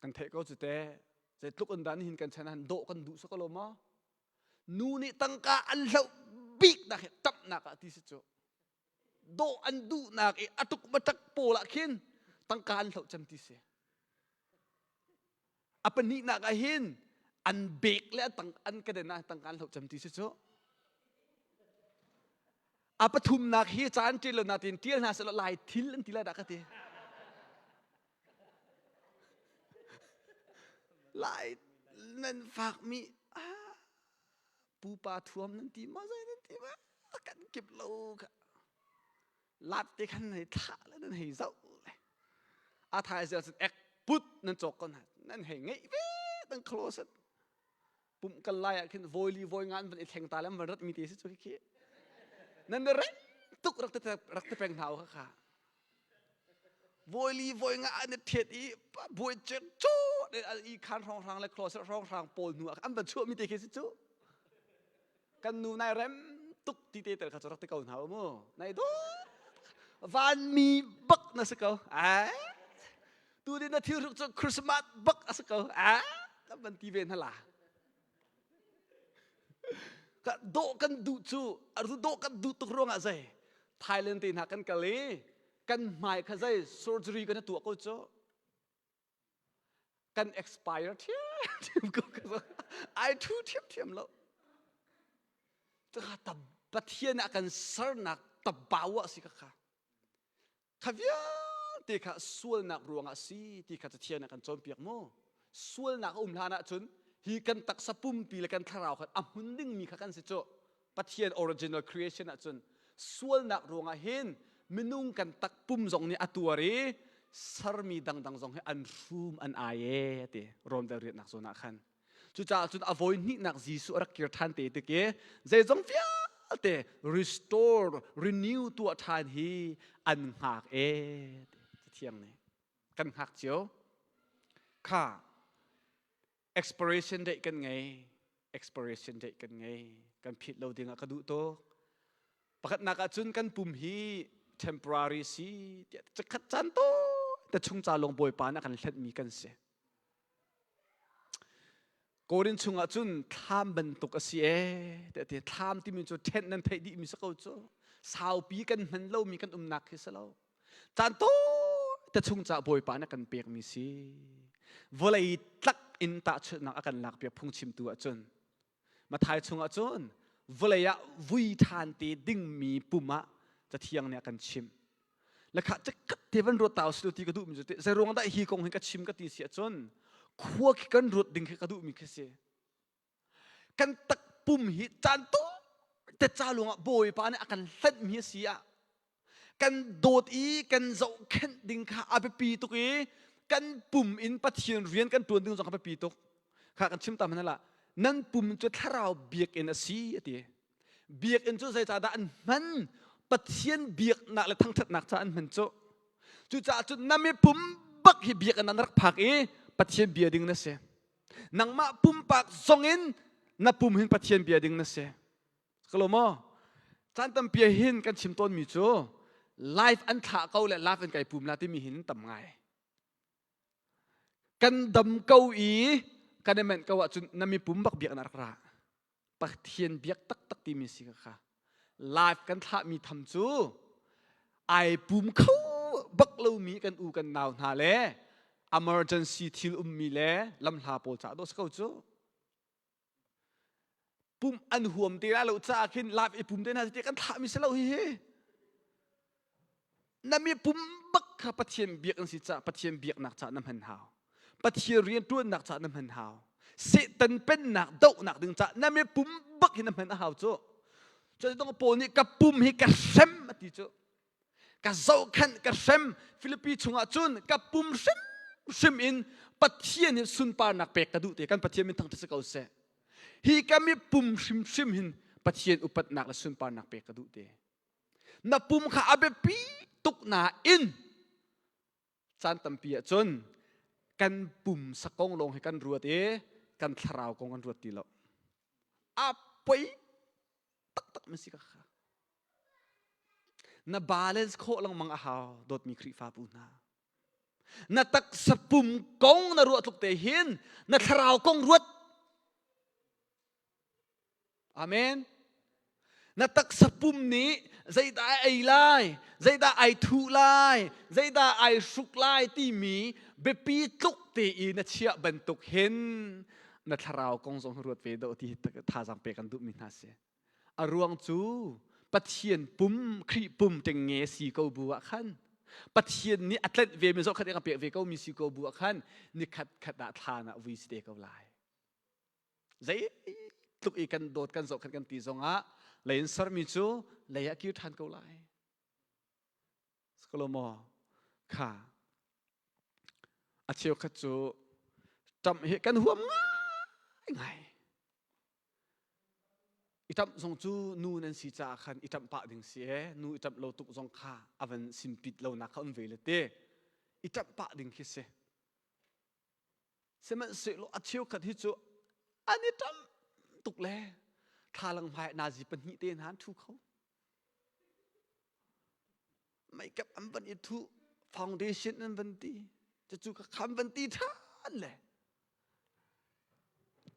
kan theih ko cu te zeitluk in dah nihin kan chan han dawh kan duh sa ko lo maw nu nih tangka an hloh bik nak hi tapnak ah ti si cu dawh an duhnak i a tuk matak pawl ah khin tangka an hloh cem ti si a pahnihnak ah hin an bek le tang an ka den ah tangka an hloh cem ti si cu A pathumnak hi ca an ṭial lo nain ṭial hna sehlaw lai thil an ti lai dah ka ti. Lai nan fakmi ah, pupa thuam nan ti maw zei nan ti ma kan kip lo kha. Lat te khan hei thlah le nan hei zoh le. A thai zel cun ek put nan cawk ko hna nan hei ngeih ve nan closet. Pumh kal lai ah khin voi li voi nga an van i thleng ta le an van rat mi te si cu khi nan reng tuk rak te rak te peng hna kha kha voi li voi nga an i thiat i buai cek cu i khan hrawng hrang le closet hrawng hrang pawl hnu ah an van chuah mi te khi si cu kan nu nai rem tuk ti te tel kha cu rak te ko hna mu nai do vanmi bak na si ko ai tu din na thil hruk cu Christmas bak a si ko ai kan van ti ve hna la ka dawh kan duh cu arzu dawh kan duh tuk ruangah zei Thailand te hna kan kal i kan hmai kha zei surgery kan tuah ko cu kan expire ṭhiamṭhiam ko ai ṭhu ṭhiamṭhiam lo Cuka Pathian ah kan sernak tabau ah si ka kha kha vialte kha sualnak ruangah si ti kha Pathian ah kan cawnpiak mu sualnak a um hlan ahcun hi kan taksa pumpi le kan thlarau kha a hmun dingmi kha kan si cu Pathian original creation ahcun sualnak ruangah hin minung kan takpum zong nih a tuar i sermi dangdang zong hi an hrum an ai e ti Rom dal riatnak zawn ah khan cucaah cun a voi hnihnak Jesuh a rak kir ṭhan te tik i zeizong vialte restore renew tuah ṭhan hi an hngak e ti thiang nih kan hngak cio kha Expiration date kan ngei. Expiration date kan ngei. Kan phit lo ding ah ka duh tuk. Pakhatnak ahcun kan pum hi temporary si tiah cakhat caan to te chung ca lawng Bawipa nih a kan hlenhmi kan si. Korin chungah cun thlam bantuk a si ee tiah ti thlam timi cu tent nan theih dihmi si ko cu saupi kan hman lomi kan umnak khi si lo Caan te chung ca Bawipa nih a kan pekmi si. Vawlei tlak in tahchunhnak a kan lakpiak phungchimtu ahcun Mathai chungah cun vawlei ah vui ṭhan te dingmi pum ah Cathiang nih a kan chimh. Lakha cekkat te van ruat ta usih ti ka duhmi cu zeiruang dah hi kong hi ka chim ka ti si ahcun khua khi kan ruat ding khi ka duhmi khi si. Kan takpum hi caan te ca lungah Bawipa nih a kan hlanhmi a si ah kan dawt i kan zohkhenh ding kha a biapi tuk i kan pum in Pathian rian kan ṭuan ding zong a biapi tuk. Kha kan chim ta hmanh lah nan pum cu thlarau biakinn a si a ti. Biakinn cu zeicahdah an hman? Pathian biaknak le thangṭhatnak caah an hman cu. Cucaah cun na mi pum bak hi biakinn ah na rak phak i Pathian bia ding na si. Nangmah pumpak zongin na pum hin Pathian bia ding na si. Ka maw? Caan tampi hin kan chim tawnmi cu life an thlah ko le life an kai pum la timi hin tam ngai. Kan dam ko i kan i menh ko ahcun na mi pum bak biak na rak ra. Pathian biak taktak timi si ka kha. Life kan thlahmi tham cu ai pum kho bak lomi kan u kan nau hna le emergency thil ummi le lamhla pawl ca dawh si ko cu. Pumh an huam te lai lo caah khin lap i pum te hna ti kan thlahmi si lo hihi. Na mi pum bak kha Pathian biak an si caah Pathian biaknak caah na hman hau. Pathian rian ṭuannak caah na hman hau. Satan pennak dohnak ding caah na mi pum bak hi na hman a hau cu. Cun Paul nih ka pum hi ka hrem a ti cu. Ka zohkhenh ka hrem Filipi chungah cun ka pum hrimhrim in Pathian hi sunparnak pek ka duh te kan Pathian min thangṭhat si ko seh. Hi ka mi pum hrimhrim hin Pathian upatnak le sunparnak pek ka duh te. Na pum kha a biapi tuk nain caan tampi ahcun kan pumsa kong lawng hi kan ruat i kan thlarau kong kan ruat ti lo. A poi taktak mi si ka kha. Na balance khawh lengmang a hau dawtmi Khrihfabu hna. Na taksa pum kong na ruah tluk te hin na thlarau kong ruat. Amen. Na taksa pum nih zeidah ai ei lai, zeidah ai thuh lai, zeidah ai hruk lai timi biapi tluk te i na chiah bantuk hin na thlarau kong zong ruat ve dawh ti thazaang pek kan duhmi hna si. A ruang cu Pathian pum, Khrih pum ṭengnge si ko bu ah khan Pathian nih a tlenh ve mi zohkhat in a pek ve ko mi si ko bu ah khan nikhat khat ah thlan ah vui si te ko lai. Zeitluk i kan dawt kan zohkhat kan ti zongah lei in sermi cu lei ah kir ṭhan ko lai. Skolomo kha a cheukhat cu ṭamh hi kan huam ngaingai. I ṭamh zong cu nu nan si caah khan i ṭamh pah ding si e nu i ṭamh lo tuk zong kha a van simpit lonak kha um ve le te i ṭamh pah ding khi si. Sihmanhsehlaw a cheukhat hi cu an i ṭam tuk le thlalang hmai nazi pahnih te hna an ṭhu kho. Makeup an van i thuh, foundation an van ti, cucu ka kham van ti ṭhan le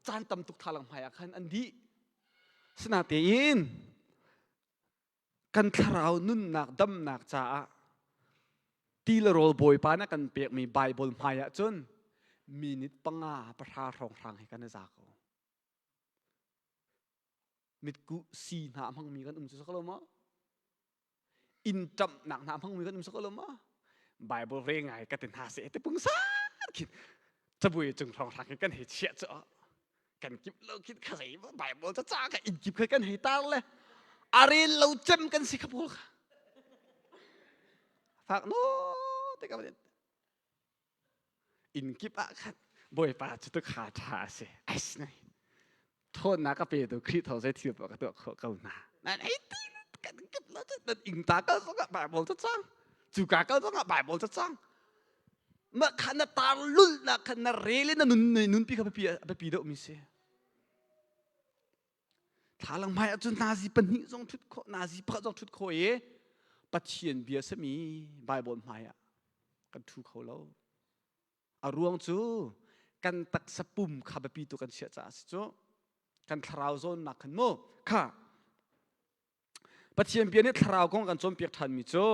caan tam tuk thlalang hmai ah khan an dih. Sinatein kan thlarau nunnak damnak caah ti le rawl Bawipa na kan pekmi Baibal hmai ah cun minute panga pahra hrawnghrang hi kan i za ko. Mitkuh si hna a hmangmi kan um cu lo maw? Inn ṭamhnak hna a hmangmi kan um ko lo maw? Bible re ngai ka ti hna seh ti pungsan khin cabuai cung hrawnghrang hin kan hei chiah cu kan kip lo khin kha zei Bible ca ca kha inn kip kha kan hei tar le a rel lo cem kan si kha pawl kha fak no te ka inn kip ah khan bawipa cu tu kha ṭha a si ais nai ṭhawnnak ka pe tu Khrih tho zei thil ka tuah khawh ko hna nan hei ti kan kip lo nan ing ta kal zongah Bible ca cang cu ka kal zongah Bible ca cang mah kha na tar lul na kha na rel na nun nunpi kha biapi biapi deuh mi si Thlalang hmai ahcun nazi pahnih zong ṭhut khawh, nazi pakhat zong ṭhut khawh i Pathian bia sami Bible hmai ah kan ṭhu kho lo. A ruang cu kan taksa pum kha biapi tu kan chiah caah a si cu. Kan thlarau zawnnak khan mu kha Pathian bia nih thlarau kong kan cawnpiak ṭhanmi cu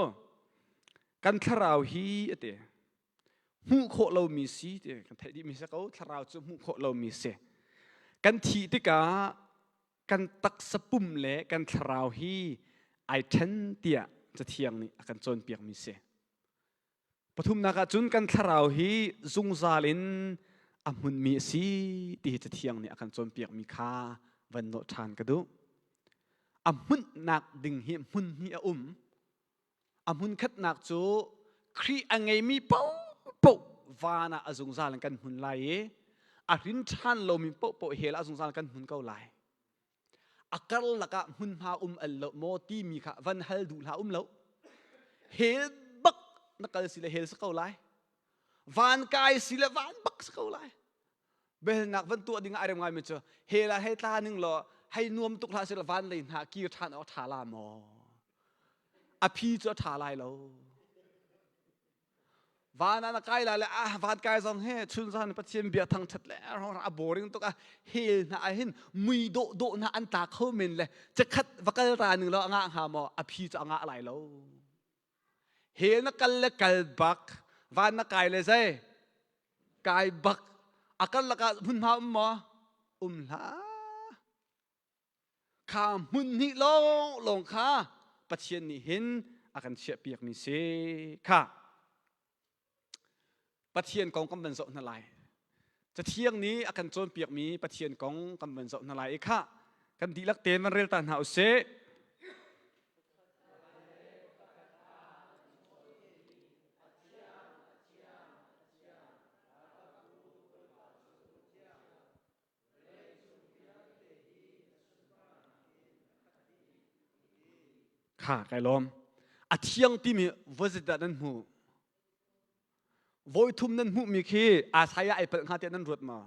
kan thlarau hi a ti. Hmuh khawh lomi si ti kan theih dihmi si ko. Thlarau cu hmuh khawh lomi si. Kan thih tikah kan taksa pum le kan thlarau hi ai ṭhen tiah Cathiang nih a kan cawnpiakmi si. Pathumnak ah cun kan thlarau hi zungzal in a hmunmi a si ti hi Cathiang nih a kan cawnpiakmi kha van nawh ṭhan ka duh. A hmunhnak ding hi hmun hnih a um. A hmun khatnak cu Khrih a ngeimi paohpaoh van ah a zungzal in kan hmun lai i a hrin ṭhan lomi paohpaoh hell ah a zungzal in kan hmun ko lai. A karlak ah hmunhma um al lo maw timi kha van hal duh hlah um lo. Hell bak na kal si le hell si ko lai. Van kai si le van bak si ko lai. Biahalnak van tuah ding ah a rem ngaimi cu hell ah hei tla ning law hei nuam tuk hlah sih van lei hna kir ṭhan awk ṭha la maw? A phi cu a ṭha lai lo. Van ah na kai lai le ah van kai zong he chun zan Pathian bia thangṭhat le a boring tuk ah hell hna ah hin mui dawh dawh hna an tla kho men le cakhat va kal ta ning law a ngah hnga maw a phi cu a ngah lai lo. Hell na kal le kal bak van na kai le zei kai bak a karlak ah hmunhma um maw um hlah kha hmun hnih lawng lawng kha Pathian nih hin a kan chiahpiak mi si kha Pathian kong kan van zoh hna lai Cathiang nih a kan cawnpiak mi Pathian kong kan van zoh hna lai i kha kan dihlak tein van rel ta hna usih Kha kai lawm. A thiang timi voi zeidah nan hmuh? Voi thum nan hmuhmi khi Isaiah ai palh hnga tiah nan ruat maw?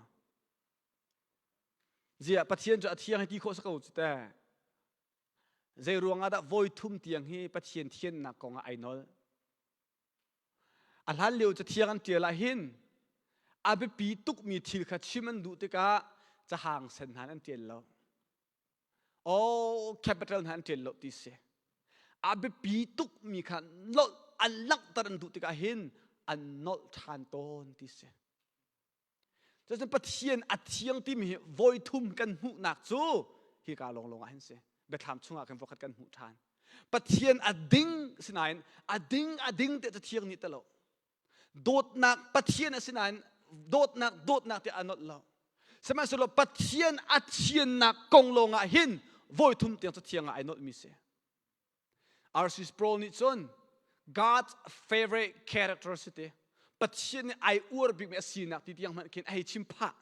Ziah Pathian cu a thiang hi ti khawh si ko cu teh. Zei ruangah dah voi thum tiang hi Pathian thiannak kong ah ai nolh? A hlan lio cathiang an ṭial ahhin a biapi tukmi thil kha chim an duh tikah cahang sen hna an ṭial lo. Oh, capital hna an ṭial lo ti si. A biapi tukmi kha nolh an langhter an duh tikah hin an nolh ṭhan tawn ti si. Cucun Pathian a thiang timi hi voi thum kan hmuhnak cu hika lawnglawng ah hin si. Biathlam chungah khin voikhat kan hmuh ṭhan. Pathian a ding sinain a ding a ding tiah cathiang nih talo. Dawtnak Pathian a sinain dawtnak dawtnak tiah a nolh lo. Sihmanhsehlaw Pathian a thiannak kong lawngah hin voi thum tiang cathiang ah ai nolhmi si. R.C. Sproul nih cun God's favorite character si ti Pathian nih ai uar bikmi a sinak ti tiang hmanh khin a hei chim phah.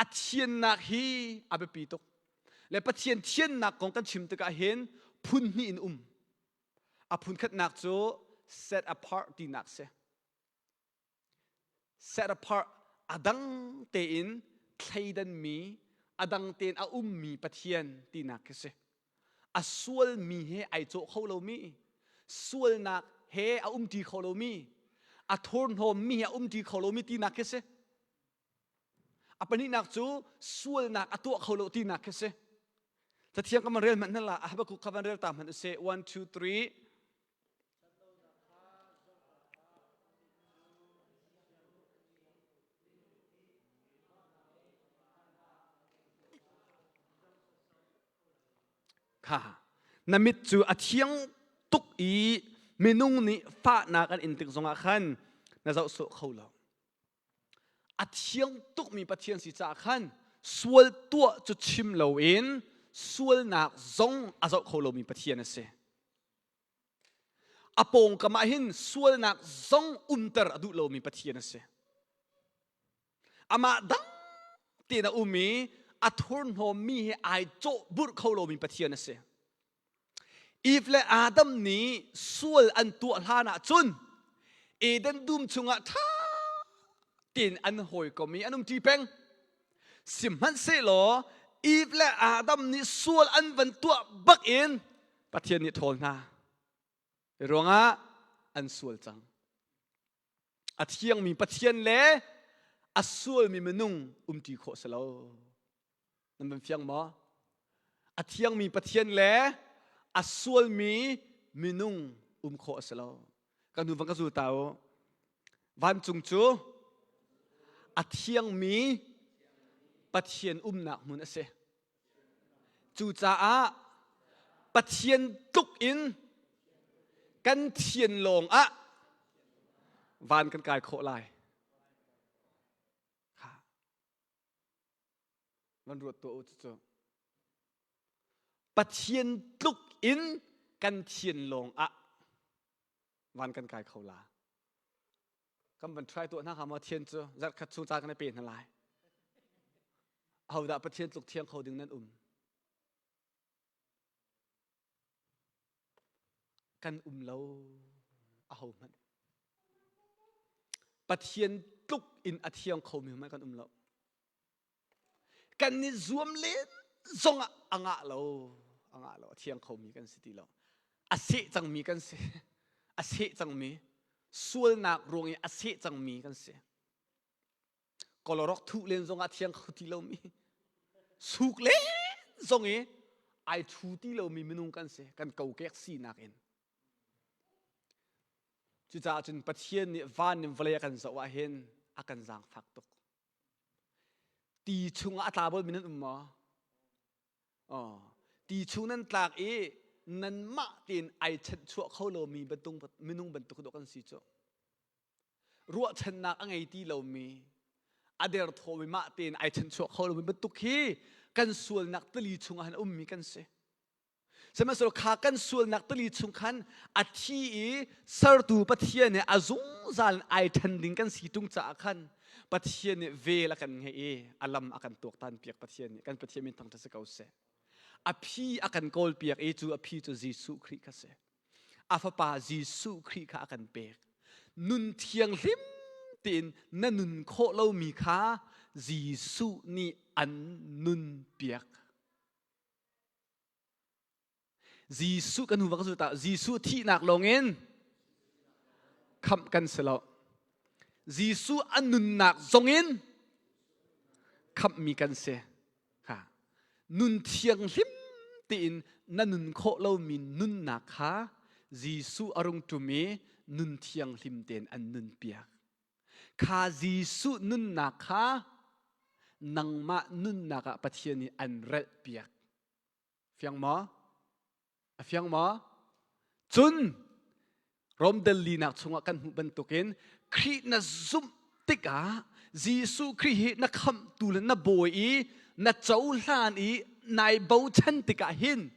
A thiannak hi a biapi tuk. Le Pathian thiannak kong kan chim tikah hin phun hnih in um. A phun khatnak cu set apart tinak si. Set apart a dang tein thleidanmi a dang tein a ummi Pathian tinak khi si. A sualmi he ai cawh kho lomi, sualnak he a umṭi kho lomi, a thurhnawmmi he a umṭi kho lomi tinak khi si. A pahnihnak cu sualnak a tuah kho lo tinak khi si. Cathiang ka van rel hmanh hna la, Habakkuk kha van rel ta hmanh usih. 1, 2, 3. Kha na mit cu a thiang tuk i minung nih fahnak an in tik zongah khan na zoh sawh kho lo. A thiang tukmi Pathian si caah khan sual tuah cu chim loin sualnak zong a zoh kho lomi Pathian a si. A pawngkam ah hin sualnak zong umter a duh lomi Pathian a si. Amah dang tein a um i a thurhnawmmi he ai cawh burh kho lomi Pathian a si. Eve le Adam nih sual an tuah hlan ah cun Eden dum chungah ṭha tein an hawikom i an umṭi peng. Sihmanhsehlaw Eve le Adam nih sual an van tuah bak in Pathian nih ṭhawl hna. Ruangah an sual cang. A thiangmi Pathian le a sualmi minung umṭi khawh si lo. Nan van fiang maw? A thiangmi Pathian le a sualmi minung um khawh a si lo. Ka hnu van ka zul ta u. Vancung cu a thiangmi Pathian umnak hmun a si. Cucaah Pathian tluk in kan thian lawng ah van kan kai khawh lai. Van ruat tuah u cucu. Pathian tluk in kan thian lawng ah van kan kai kho la. Kan van try tuah hna hnga maw thian cu zarhkhat chung ca kan i pe hna lai. Ahodah Pathian tluk thiang kho ding nan um? Kan um lo aho hmanh. Pathian tluk in a thiang khomi hmanh kan um lo. Kan i zuam len zongah a ngah lo, a ngah lo, a thiang khomi kan si ti lo. A seh cangmi kan si. A seh cangmi, sualnak ruang i a seh cangmi kan si. Kawlorok thuh len zongah thiang kho ti lomi, suk len zong i ai thu ti lomi minung kan si, kan kokek sinak in. Cucaah cun Pathian nih van in vawlei a kan zoh ah hin a kan zaangfak tuk. Ti chungah a tla balmi nan um maw? Oh, ti chung nan tlak i nanmah tein ai chanhchuah kho lomi bantuk minung bantuk dawh kan si cu. Ruahchannak a ngei ti lomi, a derthawmi mah tein ai chanhchuah kho lomi bantuk hi kan sualnak tili chungah han ummi kan si. Sihmanhsehlaw kha kan sualnak tali chung khan a thi i sertu Pathian he a zungzal in ai ṭhen ding kan si ṭung caah khan Pathian nih vel a kan ngeih i a lam a kan tuaktan piak Pathian nih kan Pathian min thangṭhat si ko seh. A phi a kan kawlpiak i cu a phi cu Jesuh Khrih kha si. A fapa Jesuh Khrih kha a kan pek. Nun thianghlim tein na nun khawh lomi kha Jesuh nih an nunpiak. Jesuh kan hnu va ka ta Jesuh thihnak lawngin khamh kan si lo. Jesuh a nunnak zongin khamhmi kan si. Kha nun thianghlim tein na nun khawh lomi nunnak kha Jesuh a rung ṭum i nun thianghlim tein an nunpiak. Kha Jesuh nunnak kha nangmah nunnak ah Pathian nih an relhpiak. Fiang maw? A fiang maw? Cun Rom del linak chungah kan hmuh bantukin Khrih na zumh tikah Jesuh Khrih hi na khamhtu le na bawi i na cohlan i nai bochan tikah hin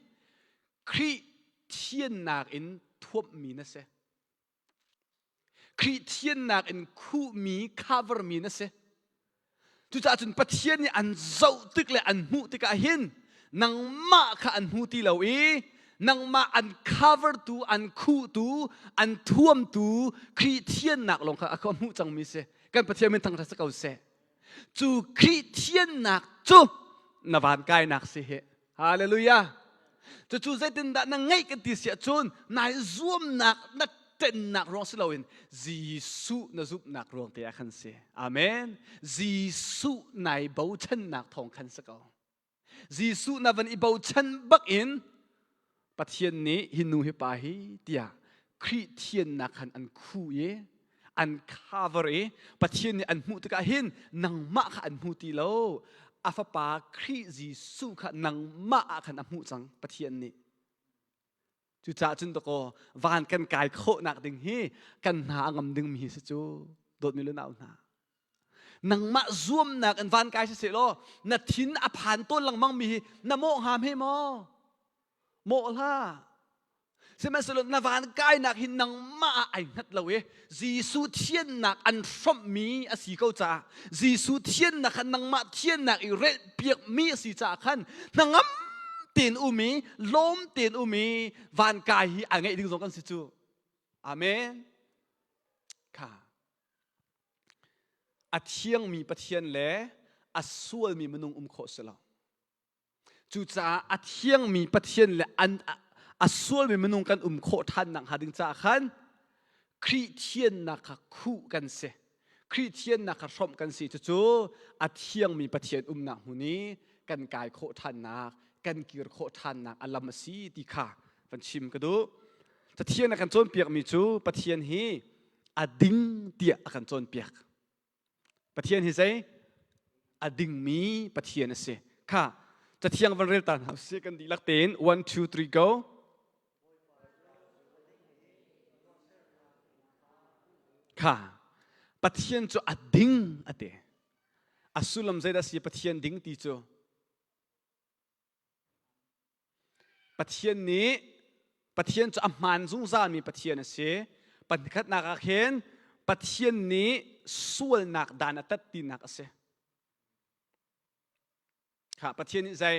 Khrih thiannak in thuamhmi na si. Khrih thiannak in khuhmi, covermi na si. Cucaah cun Pathian nih an zoh tik le an hmuh tikah hin nangmah kha an hmu ti lo i nangmah an covertu, an khuhtu, an thuamtu Khrih thiannak lawng kha a hmuh cangmi si. Kan Pathian min thangṭhat si ko seh. Cu Khrih thiannak cu na van kainak si hi. Hallelujah. Cucu zeitindah na ngeih kan ti si ahcun nai zuamnak na ṭennak ruang si loin Jesuh na zumhnak ruang te ah khan si. Amen. Jesuh nai bochannak thawng khan si ko. Jesuh na van i bochan bak in Pathian nih hi nu hi pa hi tiah Khrih thiannak khan an khu i an cover i Pathian nih an hmuh tikah hin nangmah kha an hmu ti lo a fapa Khrih Jesuh kha nangmah ah khan a hmuh cang Pathian nih cucaah cun dakaw van kan kai khawhnak ding hi kan hna a ngam ding mi hi si cu dawtmi le nau hna nangmah zuamnak in van kai si seh law na thin a phan tawn lengmang mi hi na mawh hnga hme maw mawh hlah Sihmanhsehlaw na van kainak hi nangmah ah ai hngat lo i Jesuh thiannak an hrawmhmi a si ko caah Jesuh thiannak kha nangmah thiannak i relhpiakmi a si caah khan hnangam tein um i lawm tein um i van kai hi ai ngeih ding zong kan si cu. Amen. Kha. A thiangmi Pathian le a sualmi minung um khawh si lo. Cucaah a thiangmi Pathian le an a sualmi minung kan um khawh ṭhan nakhnga ding caah khan Khrih thiannak kha khuh kan si. Khrih thiannak kha hrawmh kan si. Cucu a thiangmi Pathian umnak hmun i kan kai khawh ṭhannak, kan kir khawh ṭhannak a lam a si ti kha van chim ka duh. Cathiang a kan cawnpiakmi cu Pathian hi a ding tiah a kan cawnpiak. Pathian hi zei? A dingmi Pathian a si. Kha cathiang van rel ta hna usih kan dihlak tein 1 2 3 go. Kha Pathian cu a ding a ti. A sullam zeidah si Pathian ding ti cu? Pathian nih Pathian cu a hmaan zungzalmi Pathian a si. Pakhatnak ah khin Pathian nih sualnak dan a tat tinak a si. Kha Pathian nih zei?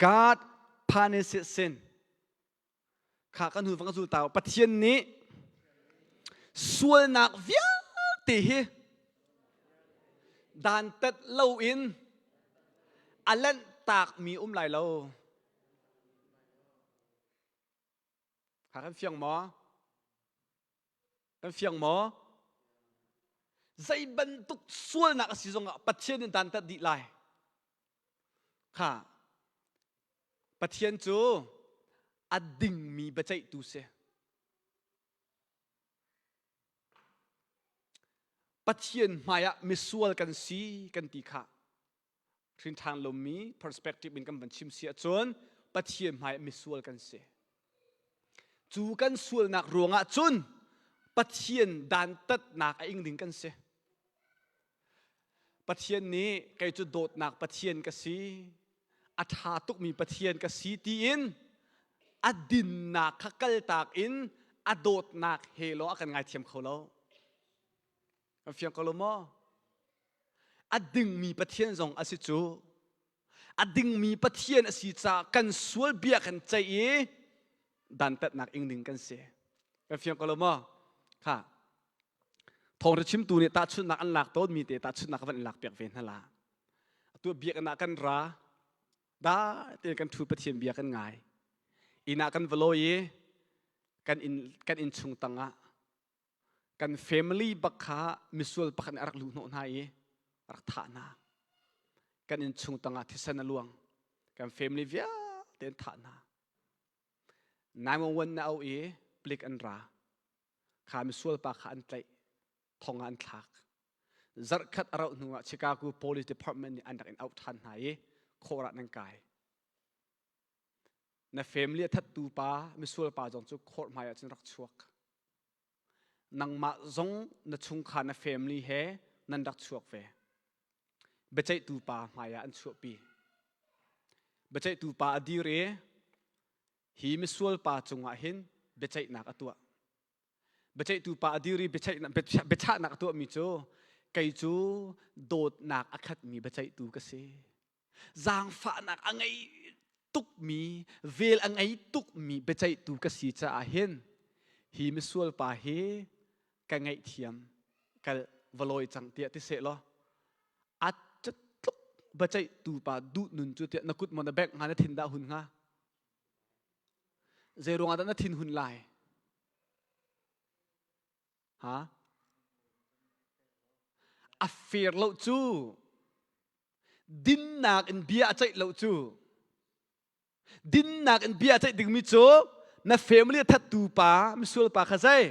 God punishes sin. Kha kan hnu va ka zul ta Pathian nih sualnak vialte hi dantat loin a lanhtakmi um lai lo. Kha kan fiang maw? Kan fiang maw? Zei bantuk sualnak a si zongah Pathian in dantat dih lai. Kha Pathian cu a dingmi biaceihtu si. Pathian hmaiah misual kan si kan ti kha hrinṭhan lomi perspective in kan van chim si ahcun Pathian hmaiah misual kan si. Cu kan sualnak ruangah cun Pathian dantatnak a ing ding kan si. Pathian nih kei cu dawtnak Pathian ka si, a ṭha tukmi Pathian ka si tiin a dinnak kha kaltak in a dawtnak he lawng a kan ngaithiam kho lo. Kan fiang ko lo maw? A dingmi Pathian zong a si cu. A dingmi Pathian a si caah kan sual bia kan ceih i dantatnak ing ding kan si. Kan fiang ko lo maw? Kha. Thawngṭha chimtu nih tahchunhnak an lak tawnmi te tahchunhnak van in lak piak ve hna la. Atu biakinn ah kan ra, da tein kan ṭhu Pathian bia kan ngai. Inn ah kan va lawi i kan inn kan inn chung tangah kan family bak kha misual pakhat nih a rak luh hnawh hna i a rak thah hna. Kan inn chung tangah thisen a luang. Kan family vialte an thah hna. 911 na auh i palik an ra. Kha misual pa kha an tlaih. Thong ah an thlak. Zarhkhat a rauh hnu ah Chicago Police Department nih an rak in auh ṭhan hna i khawh ah nan kai. Na family a thattu pa, misual pa zong cu court hmai ah cun rak chuak. Nangmah zong na chungkhar na family he nan rak chuak ve. Biaceihtu pa hmai ah an chuahpi. Biaceihtu pa a dir i hi misual pa cungah hin biaceihnak a tuah. Biaceihtu pa a dir i biachahnak a tuahmi cu kei cu dawtnak a khatmi biaceihtu ka si. Zaangfahnak a ngei tukmi, vel a ngei tukmi biaceihtu ka si caah hin hi misual pa hi ka ngaihthiam kal va lawi cang tiah ti seh law a tluk biaceihtu pa duh nun cu tiah na kut maw na bengh hnga na thin dah hun hnga zei ruangah dah na thin hun lai ha a fair lo cu dinnak in bia a ceih lo cu dinnak in bia a ceih dingmi cu na family a thattu pa misual pa kha zei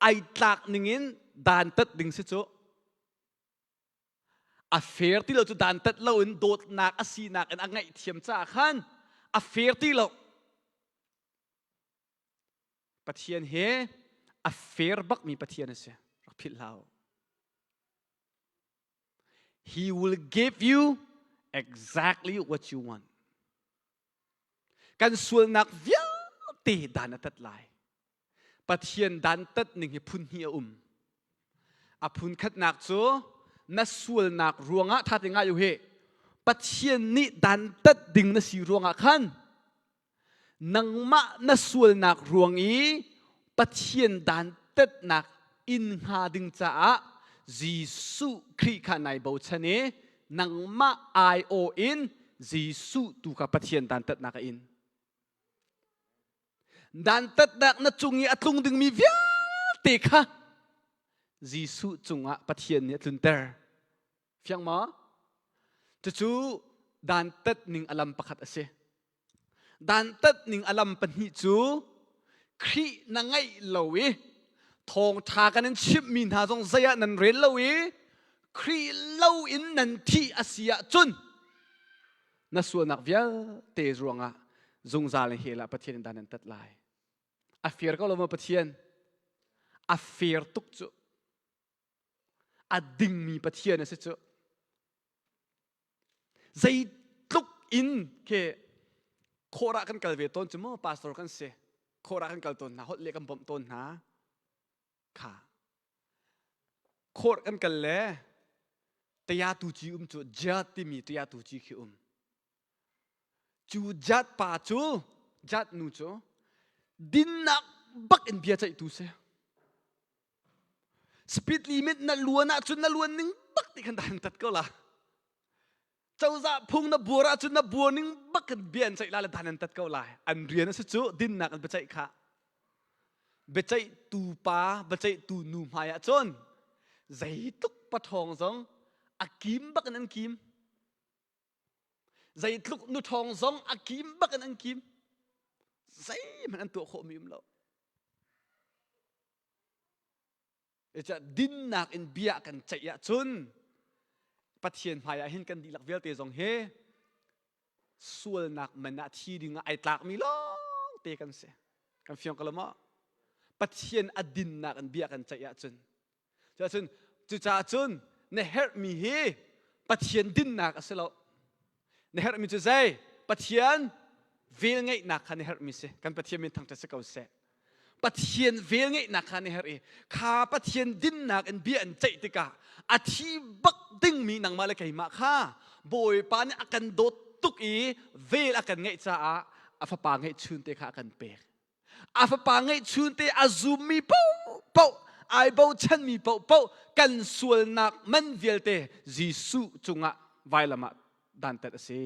ai tlak ningin dan tat ding si cu a fair ti lo cu dan tat lo in dawtnak a sinak in a ngaihthiam caah khan a fair ti lo Pathian he a fair bakmi Pathian a si rak philh hlah u He will give you exactly what you want. Kan sualnak vialte dan a tat lai. Pathian dan tat ning hi phun hnih a um. A phun khatnak cu na sualnak ruangah tha te ngai u he Pathian nih dan tat ding na si ruangah khan Nangmah na sualnak ruang i Pathian dantatnak in hnga ding caah Jesuh Khrih kha nai bochan i nangmah aiawh in Jesuh tu kha Pathian dantatnak a in. Dantatnak na cung i a tlung dingmi vialte kha Jesuh cungah Pathian nih a tlunter. Fiang maw? Cucu dantat ning a lam pakhat a si. Dantat ning a lam pahnih cu Khrih na ngeih lo i thawngṭha kan in chimhmi hna zong zei ah nan rel lo i Khrih lo in nan thih a si ahcun na sualnak vialte ruangah zungzal in hell ah Pathian in dan an tat lai. A fir ko lo maw Pathian? A fir tuk cu. A dingmi Pathian a si cu. Zeitluk in khi khawh ah kan kal ve tawn cu maw pastor kan si khawh ah kan kal tawn hna holh le kan bawmh tawn hna kha khawh kan kal le taya tu ci um cu jat timi taya tu ci khi um cu jat pa cu jat nu cu dinnak bak in bia ceih tu si Speed limit na luan ahcun na luan ning bak ti khan dan tat ko la. Cozah phung na buar ahcun na buar ning bak in bia an ceih la le dan an tat ko lai. An rian a si cu dinnak an biaceih kha. Biaceihtu pa, biaceihtu nu hmai ahcun zeitluk pathawng zong a kim bak in an kim. Zeitluk nu ṭhawng zong a kim bak in an kim. Zeihmanh an tuah khawhmi um lo. Zeicah dinnak in bia kan ceih ahcun Pathian hmaiah hin kan dihlak vialte zong hi sualnak man ah thi ding ah ai tlakmi lawngte kan si. Kan fiang ko lo maw? Pathian a dinnak in bia kan ceih ahcun Cuacun cucaah cun na herhmi hi Pathian dinnak a si lo. Na herhmi cu zei? Pathian velngeihnak kha na herhmi si. Kan Pathian min thangṭhat si ko seh. Pathian velngeihnak kha na herh i kha Pathian dinnak in bia an ceih tikah a thi bak dingmi nangmah le keimah kha Bawipa nih a kan dawt tuk. tuk i vel a kan ngeih caah a fapa ngeihchun te kha a kan pek. A fapa ngeihchun te a zummi paohpaoh ai bochanmi paohpaoh kan sualnak man vialte Jesuh cungah vailam ah dantat a si.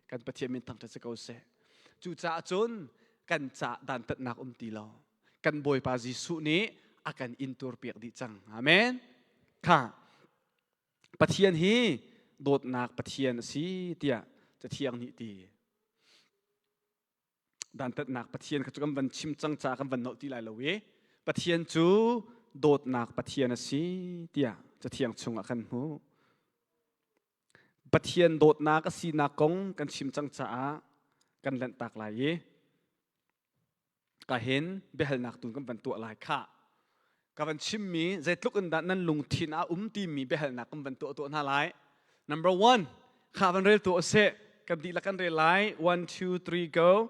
Kan Pathian min thangṭhat si ko seh. Cucaah cun kan ca dantatnak um ti lo. Kan Bawipa Jesuh nih a kan intur piak dih cang. Amen. Kha Pathian hi dawtnak Pathian a si tiah Cathiang nih ti. Dantatnak Pathian kha cu kan van chim cang ca kan van nolh ti lai lo i Pathian cu dawtnak Pathian a si tiah Cathiang chungah kan hmuh. Pathian dawtnak a sinak kong kan chim cang caah kan lanhtak lai i ka hin biahalnak tu kan van tuah lai khah. Ka van chimmi zeitluk in dah nan lungthin ah um timi biahalnak kan van tuah tuah hna lai. Number one, kha van rel tuah usih. Kan dihlak kan rel lai. One, two, three, go.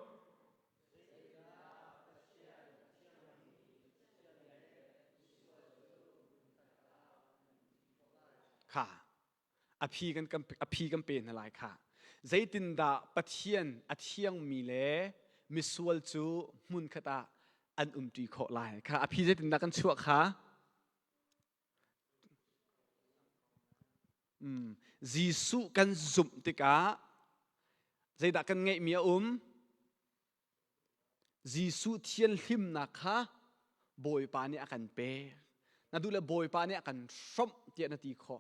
Kha a phi kan kan a phi kan pe hna lai kha zeitindah Pathian a thiangmi le misual cu hmunkhat ah an umṭi khawh lai kha a phi zeitindah kan chuah kha Mm. Jesuh kan zumh tikah zeidah kan ngeihmi a um Jesuh thianhlimnak kha Bawipa nih a kan pek. Na duh le Bawipa nih a kan hrawmh tiah na ti khawh.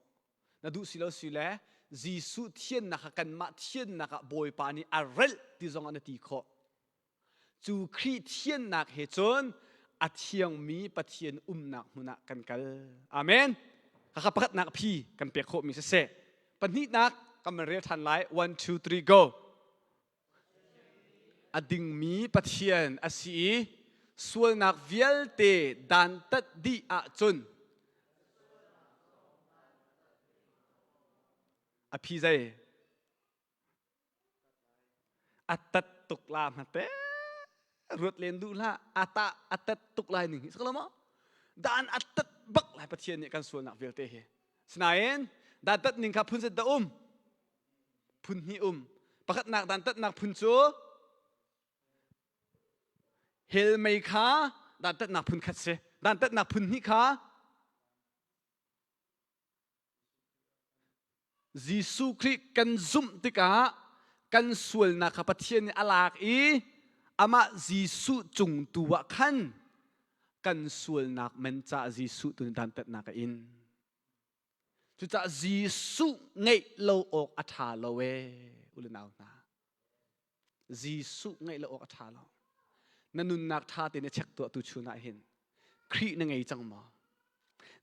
Na duh si lo si le Jesuh thiannak kha kanmah thiannak ah Bawipa nih a relh ti zong ah na ti khawh. Cu Khrih thiannak he cun a thiangmi Pathian umnak hmun ah kan kal. Amen. Khakha pakhatnak phi kan pek khawhmi siseh. Pahnihnak kan rel ṭhan lai. 1, 2, 3, go. A dingmi Pathian a si i sualnak vialte dantat dih ahcun a phi zei a tat tuk la hmate ruat len duh hlah a ta a tat tuk lai ning hi saklo maw dan a tat bak lai Pathian nih kan sualnak vialte hi sinain dantat ning kha phun zet da um phun hnih um pakhatnak dantatnak phun cu hell mei kha dantatnak phun khat si dantatnak phun hnih kha Jesuh Khrih kan zumh tikah kan sualnak kha Pathian nih a lak i amah Jesuh cung tu ah khan kan sualnak man ca Jesuh tu nih dantatnak a in. Cucaah Jesuh ngeih lo awk a ṭha lo ee u le nau hna. Jesuh ngeih lo awk a ṭha lo. Na nunnak ṭha tein i check tuah tu chun ah hin Khrih na ngei cang maw?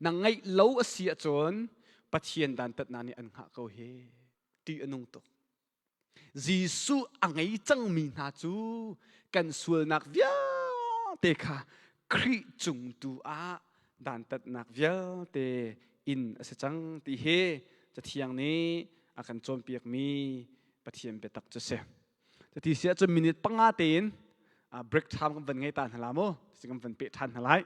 Na ngeih lo a si ahcun Pathian dantatnak nih an hngah ko hi. Ṭih a nung tuk. Jesuh a ngei cangmi hna cu kan sualnak vialte kha Khrih cung tu ah dantatnak vialte in a si cang ti hi Cathiang nih a kan cawnpiakmi Pathian biatak cu si. Cuti si ahcun minute panga tein break time kan van ngei ta hna la mu, kan van peh ṭhan hna lai.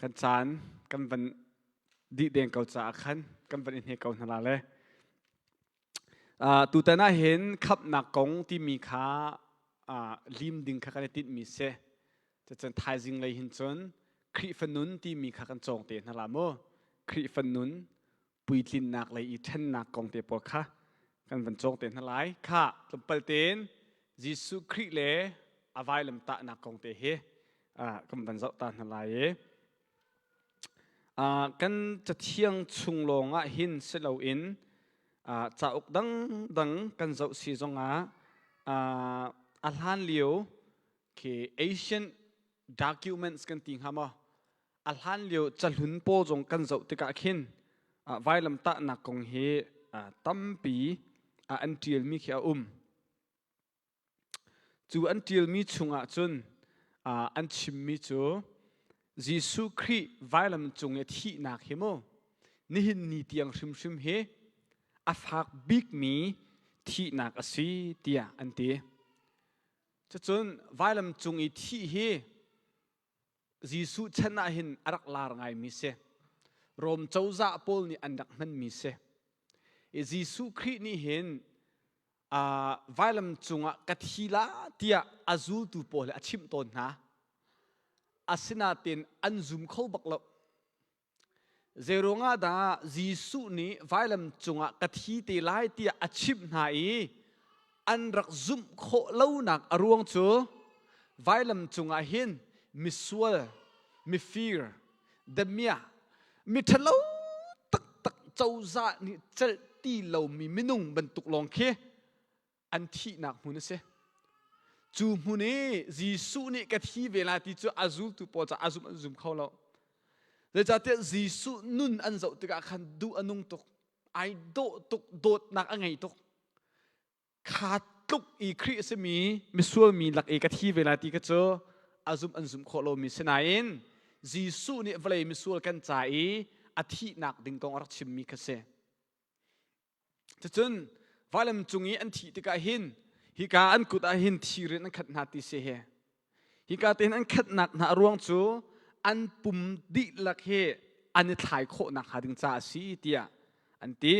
Kan caan kan van dih deng ko caah khan kan van i hne ko hna la le. Uh, tutan ah hin khamhnak kong timi kha uh, lim ding kha kan i tinhmi si. Cucun thaizing lei hin cun Khrihfa nun timi kha kan cawng te hna la mu. Khrihfa nun puitlinnak lei i ṭhennak kong te pawl kha kan van cawng te hna lai. Kha tlawmpal tein Jesuh Khrih le a vailam tahnak kong te hi uh, kan van zoh ta hna lai i uh, kan cathiang chung lawng ah hin si loin uh, cauk dangdang kan zoh si zongah uh, a hlan lio khi ancient documents kan ti hnga maw a hlan lio cahlun pawl zong kan zoh tikah khin vailam tahnak kong hi tampi an ṭialmi khi a um. Cu an ṭialmi chungah cun an chimmi cu Jesuh Khrih vailam cung i thihnak hi mu nihin ni tiang hrimhrim hi a fak bikmi thihnak a si tiah an ti. Cucun vailam cung i thih hi Jesuh chan ah hin a rak lar ngaimi si. Rom cozah pawl nih an rak hmanmi si. I Jesuh Khrih nih hin uh, vailam cungah ka thi la tiah a zultu pawl he a chimh tawn hna. Asinain an zum kho bak lo. Zeiruangah dah Jesuh nih vailam cungah ka thi te lai tiah a chimh hna i an rak zumh khawh lonak a ruang cu vailam cungah hin misual, mifir, damiah, miṭhalo taktak cozah nih celh ti lomi minung bantuk lawng khi an thihnak hmun a si. Cu hmun i Jesuh nih ka thi ve lai ti cu a zultu pawl caah a zum an zum kho lo. Zeicahtiah Jesuh nun an zoh tikah khan duh a nung tuk, ai dawh tuk, dawtnak a ngei tuk. Kha tluk i Khrih a simi misual mi lak i ka thi ve lai ti kha cu a zum an zum khawh lomi si nain Jesuh nih vawlei misual kan ca i a thihnak ding kong a rak chimmi kha si. Cucun vailam cung i an thih tikah hin hika an kut ah hin thir in an khat hna ti si hi. Hika te hin an khatnak hna a ruang cu an pum dihlak hi an i thlai khawhnak hnga ding caah a si tiah an ti.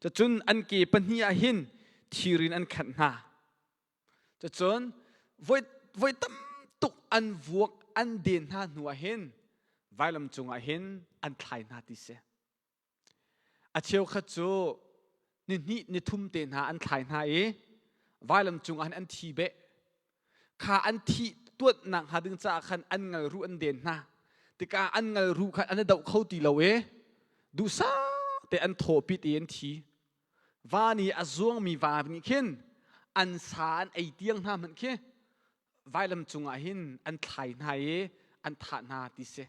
Cucun an ke pahnih ah hin thir in an khanh hna. Cucun voi, voi tam tuk an vuak an den hna hnu ah hin vailam cungah hin an thlai hna ti si. A cheukhat cu nihnih nithum te hna an thlai hna i vailam cungah hin an thi beh. Kha an thih tuannak hnga ding caah khan an ngalruh an den hna. Tikah an ngalruh kha an i doh kho ti lo i duhsah te an thawpit i an thi. Van i a zuangmi va nih khin an sa an ei tiang hna hmanh khi vailam cungah hin an thlai hna i an thah hna ti si.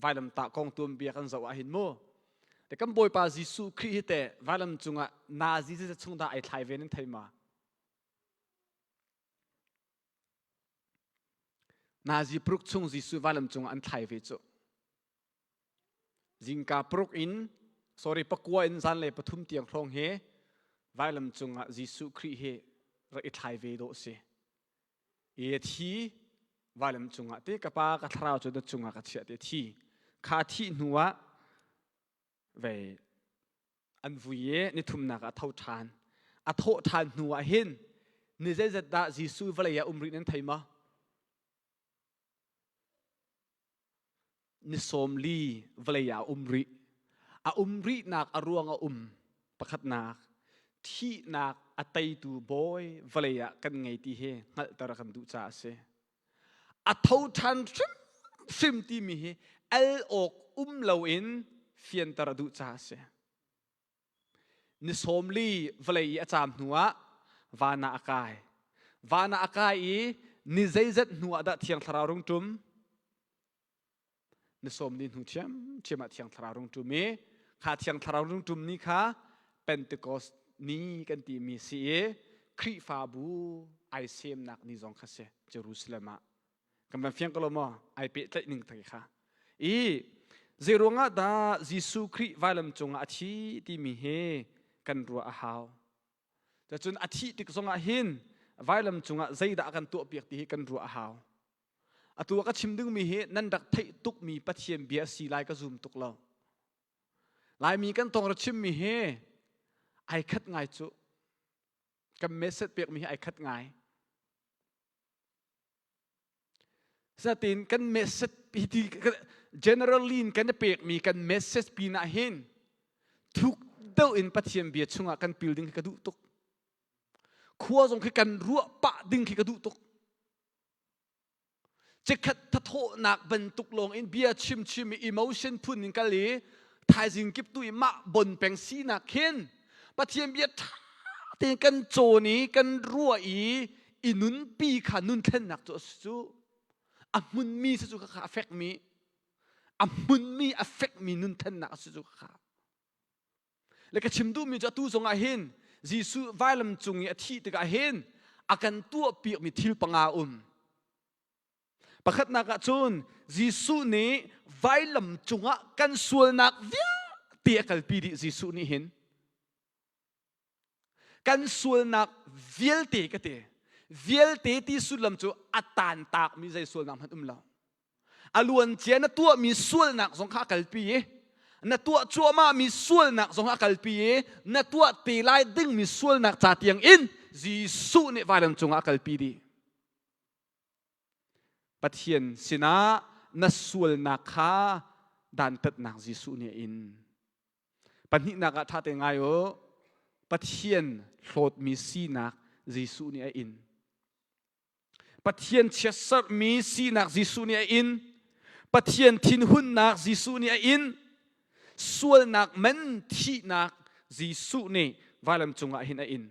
Vailamtah kong tuanbia kan zoh ah hin mu te kan Bawipa Jesuh Khrih hi teh vailam cungah nazi zeizat chung dah ai thlai ve nan thei ma? Nazi paruk chung Jesuh vailam cungah an thlai ve cu. Zingka paruk in sorry pakua in zanlei pathum tiang hrawng hi vailam cungah Jesuh Khrih hi rak i thlai ve dawh si. I a thi vailam cungah te ka pa ka thlarau cu na cungah ka chiah te thi kha thih hnu ah vei an vui i nithumnak ah tho ṭhan a thawh ṭhan hnu ah hin ni zeizat dah Jesuh vawlei ah um rih nan thei maw Ni 40 vawlei ah a um rih. A um rihnak a ruang a um. Pakhatnak, thihnak a teitu bawi vawlei ah kan ngei ti hi hngalhter a kan duh caah a si. A tho ṭhan hrimhrim timi hi el awk um loin fianter a duh caah a si. Ni 40 vawlei i a caam hnuah van ah a kai. Van ah a kai i ni zeizat hnuah dah Thiang Thlarau rung ṭum? Ni 40 hnu ṭhiamṭhiam ah Thiang Thlarau rung ṭum i kha Thiang Thlarau rung ṭum ni kha Pentecost ni kan timi si i Khrihfabu ai semnak ni zong kha si Jerusalem ah. Kan van fiang ko lo maw? Ai pehtlaih ning te kha. I zeiruangah dah Jesuh Khrih vailam cungah a thi timi hi kan ruah a hau. Cun a thih tik zongah hin vailam cungah zeidah a kan tuahpiak ti hi kan ruah a hau. Atu ka chim dingmi hi nan rak theih tukmi Pathian bia si lai ka zum tuk lo. Laimi kan tong ra chimmi hi ai khat ngai cu. Kan message pekmi hi ai khat ngai. Satin kan message hi generally in kan pekmi kan message pinah hin thuk deuh in Pathian bia chungah kan pil ding khi ka duh tuk. Khua zong khi kan ruah pah ding khi ka duh tuk. Chikkhat thathawhnak bantuk lawng in bia chim chim i emotion phun in kal i thaizing kip tu i mah bon peng sinak khin Pathian bia ṭha tein kan cawn i kan ruah i i nunpi kha nun thlennak cu a si cu a hmunmi si cu kha a fekmi a hmunmi a fekmi nun thlennak a si cu kha le ka chim duhmi cu atu zongah hin Jesuh vailam cung i a thih tikah hin a kan tuahpiakmi thil panga um Pakhatnak ah cun Jesuh nih vailam cungah kan sualnak vialte a kalpi dih Jesuh nih hin. Kan sualnak vialte ka ti. Vialte ti sullam cu a taantakmi zei sualnak hmanh um lo. A luancia na tuahmi sualnak zong kha a kalpi i na tuah cuahmahmi sualnak zong a kalpi i na tuah te lai dingmi sualnak ca tiang in Jesuh nih vailam cungah a kalpi dih. Pathian sinah na sualnak kha dantatnak Jesuh nih a in. Pahnihnak ah ṭha te ngai u. Pathian hlawtmi sinak Jesuh nih a in. Pathian chiatserhmi sinak Jesuh nih a in. Pathian thinhunnak Jesuh nih a in. Sualnak man thihnak Jesuh nih vailam cungah hin a in.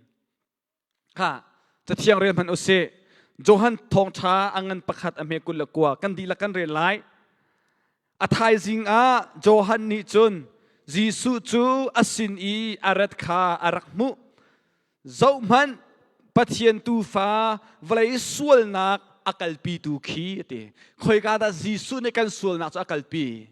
Kha cathiang rel hmanh usih. Johan thawngṭha a ngan pakhat a hme 29 kan dihlak kan rel lai. A thaizing ah Johan nih cun Jesuh cu a sin i a rat kha a rak hmuh. Zohhmanh, Pathian tuufa vawlei sualnak a kalpitu khi a ti. Khoika dah Jesuh nih kan sualnak cu a kalpi?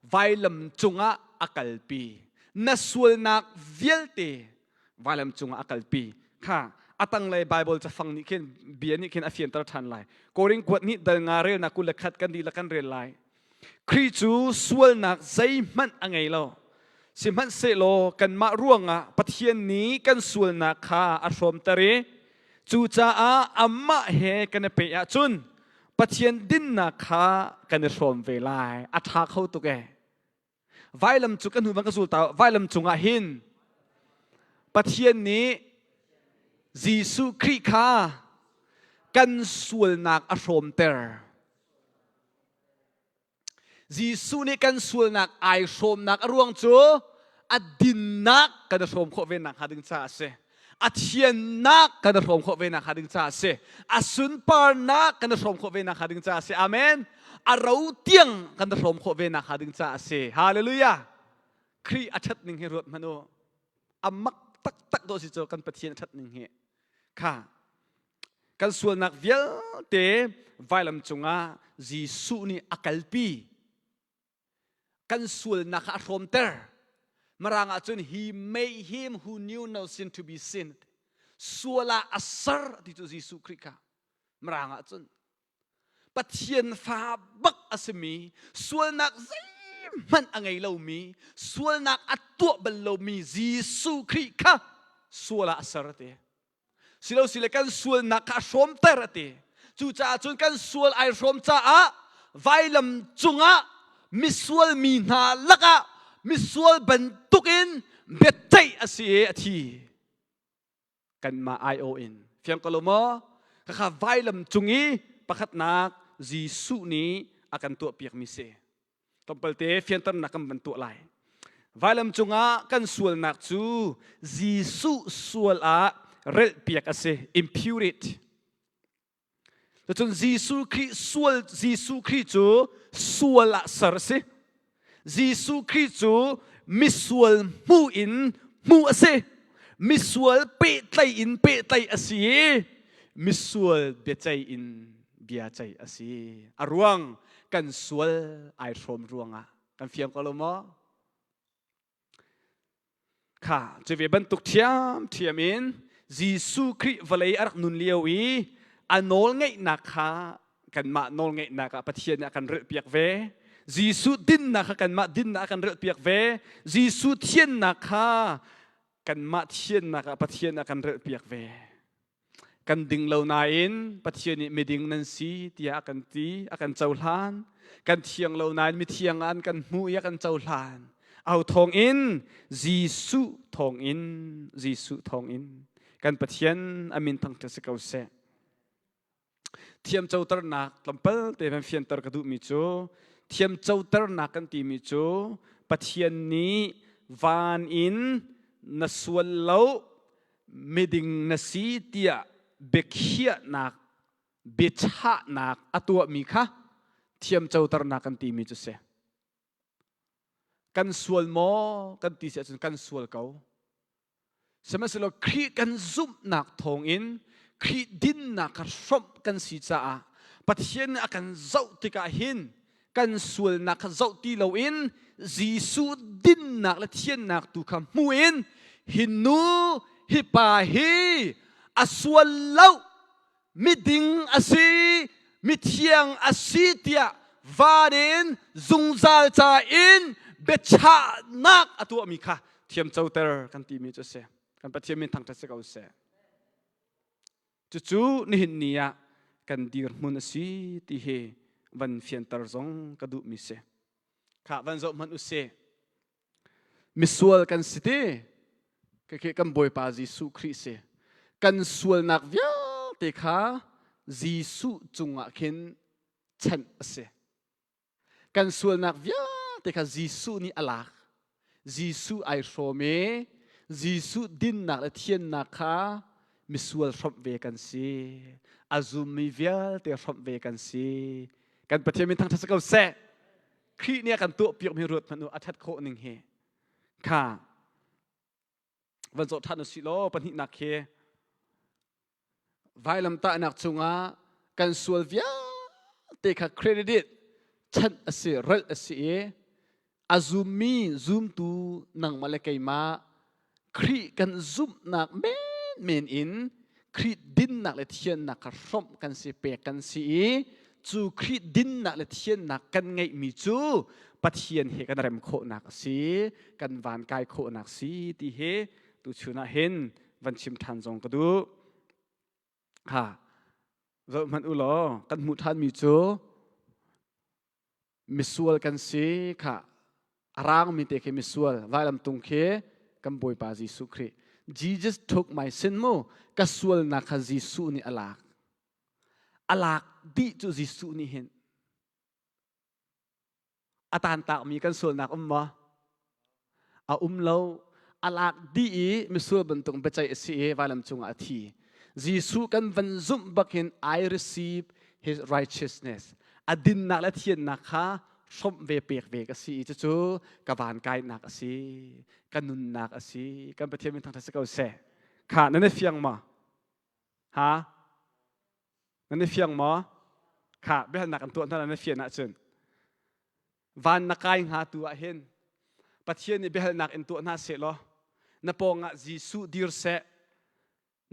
Vailam cungah a kalpi. Na sualnak vialte vailam cungah a kalpi. Kha a tanglei Bible cafang nih khin bia nih khin a fianter ṭhan lai. Korin kuat nih dal nga relnak 21 kan dihlak kan rel lai. Khrih cu sualnak zeihmanh a ngei lo. Sihmanhsehlaw kanmah ruangah Pathian nih kan sualnak kha a hrawmter i cucaah amah he kan i peh ahcun Pathian dinnak kha kan i hrawm ve lai. A ṭha kho tuk ee. Vailam cu kan hnu bang ka zul ta vailam cungah hin Pathian nih Jesuh Khrih kha kan sualnak a hrawmter. Jesuh nih kan sualnak ai hrawmnak a ruang cu a dinnak kan i hrawm khawh ve nakhnga ding caah a si. A thiannak kan i hrawm khawh ve nakhnga ding caah a si. A sunparnak kan i hrawm khawh ve nakhnga ding caah a si. Amen. A ro tiang kan i hrawm khawh ve nakhnga ding caah a si. Hallelujah. Khrih a ṭhat ning hi ruat hmanh u. A mak taktak dawh si cu kan Pathian a ṭhat ning hi. Kha Kan sualnak vialte vailam cungah Jesuh nih a kalpi. Kan sualnak kha a hrawmter. Mirang ahcun he made him who knew no sin to be sin. Sual ah a ser ti cu Jesuh Khrih kha. Mirang ahcun Pathian fa bak a simi sualnak zeihmanh a ngei lomi sualnak a tuah bal lomi Jesuh Khrih kha sual ah a ser ti. Silosile kan sualnak kha a hrawmter a ti. Cucaah cun kan sual ai hrawm caah vailam cungah misual mi hna lakah misual bantukin biaceih a si i a thi. Kanmah aiawh in. Fiang ko lo maw? Khakha vailam cung i pakhatnak Jesuh nih a kan tuahpiakmi si. Tlawmpalte fianternak kan van tuah lai. Vailam cungah kan sualnak cu Jesuh sual ah relhpiak a si, impurity. Cun Jesuh Khrih sual Jesuh Khrih cu sual ah ser a si. Jesuh Khrih cu misual hmuh in hmuh a si. Misual pehtlaih in pehtlaih a si i misual biaceih in bia ceih a si. A ruang kan sual ai hrawm ruangah kan fiang ko lo maw? Kha cu ve bantuk ṭhiamṭhiam in Jesuh Khrih vawlei a rak nun lio i a nawl ngeihnak kha kanmah nawlngeihnak ah Pathian nih a kan relhpiak ve. Jesuh dinnak kha kanmah dinnak a kan relhpiak ve. Jesuh thiannak kha kanmah thiannak ah Pathian a kan relhpiak ve. Kan ding lo nain Pathian nih miding nan si tiah a kan ti, a kan cohlan. Kan thiang lo nain mithiang ah an kan hmuh i a kan cohlan. Au thawng in Jesuh thawng in Jesuh thawng in kan Pathian a min thangṭhat si ko seh. Thiamcoternak tlawmpal te van fianter ka duhmi cu thiamcoternak kan timi cu Pathian nih van in na sual lo miding na si tiah biakhiahnak biachahnak a tuahmi kha thiamcoternak kan timi cu si. Kan sual maw kan ti si ahcun kan sual ko. Sihmanhsehlaw Khrih kan zumhnak thawngin Khrih dinnak kha hrawmh kan si caah Pathian nih a kan zoh tikah hin kan sualnak kha zoh ti loin Jesuh dinnak le thiannak tu kha hmu in hi nu hi pa hi a sual lo miding a si mithiang a si tiah van in zungzal ca in biachahnak a tuahmi kha thiamcoter kan timi cu a si. Kan Pathian min thangṭhat si ko seh. Cucu nihin ni ah kan dirhmun a si ti hi van fianter zong ka duhmi si. Khah van zoh hmanh usih. Misual kan si ti. Khikhi kan Bawipa Jesuh Khrih si. Kan sualnak vialte kha Jesuh cungah khin chanh a si. Kan sualnak vialte kha Jesuh nih a lak. Jesuh ai hrawm i Jesuh dinnak le thiannak kha misual hrawmh ve kan si. A zummi vialte hrawmh ve kan si. Kan Pathian min thangṭhat si ko seh. Khrih nih a kan tuahpiakmi ruat hmanh u a ṭhat khawh ning hi. Kha van zoh ṭhan usih law pahnihnak khi vailamtahnak cungah kan sual vialte kha credit chanh a si relh a si i a zummi zumtu nangmah le keimah Khrih kan zumhnak menmen in Khrih dinnak le thiannak kha hrawmh kan si pek kan si i cu Khrih dinnak le thiannak kan ngeihmi cu Pathian he kan rem khawhnak a si kan van kai khawhnak si ti hi tuchun ah hin van chim ṭhan zong ka duh. Ha zoh hmanh u law kan hmuh ṭhanmi cu misual kan si kha a rangmi te khi misual vailamtung khi kan Bawipa Jesuh Khrih Jesus took my sin mu ka sualnak kha Jesuh nih a lak a lak dih cu Jesuh nih hin a tantakmi kan sualnak um maw a um lo a lak dih i misual bantuk biaceih a si i vailam cungah a thi Jesuh kan van zumh bakin I receive his righteousness a dinnak le thiannak kha hrawmh ve pek ve ka si i cucu ka van kainak a si ka nunnak a si kan Pathian min thangṭhat si ko seh kha nan i fiang maw ha nan i fiang maw kha biahalnak kan tuah hna nan i fian ahcun Van na kai hnga tu ah hin Pathian nih biahalnak in tuah hna seh law na pawngah Jesuh dir seh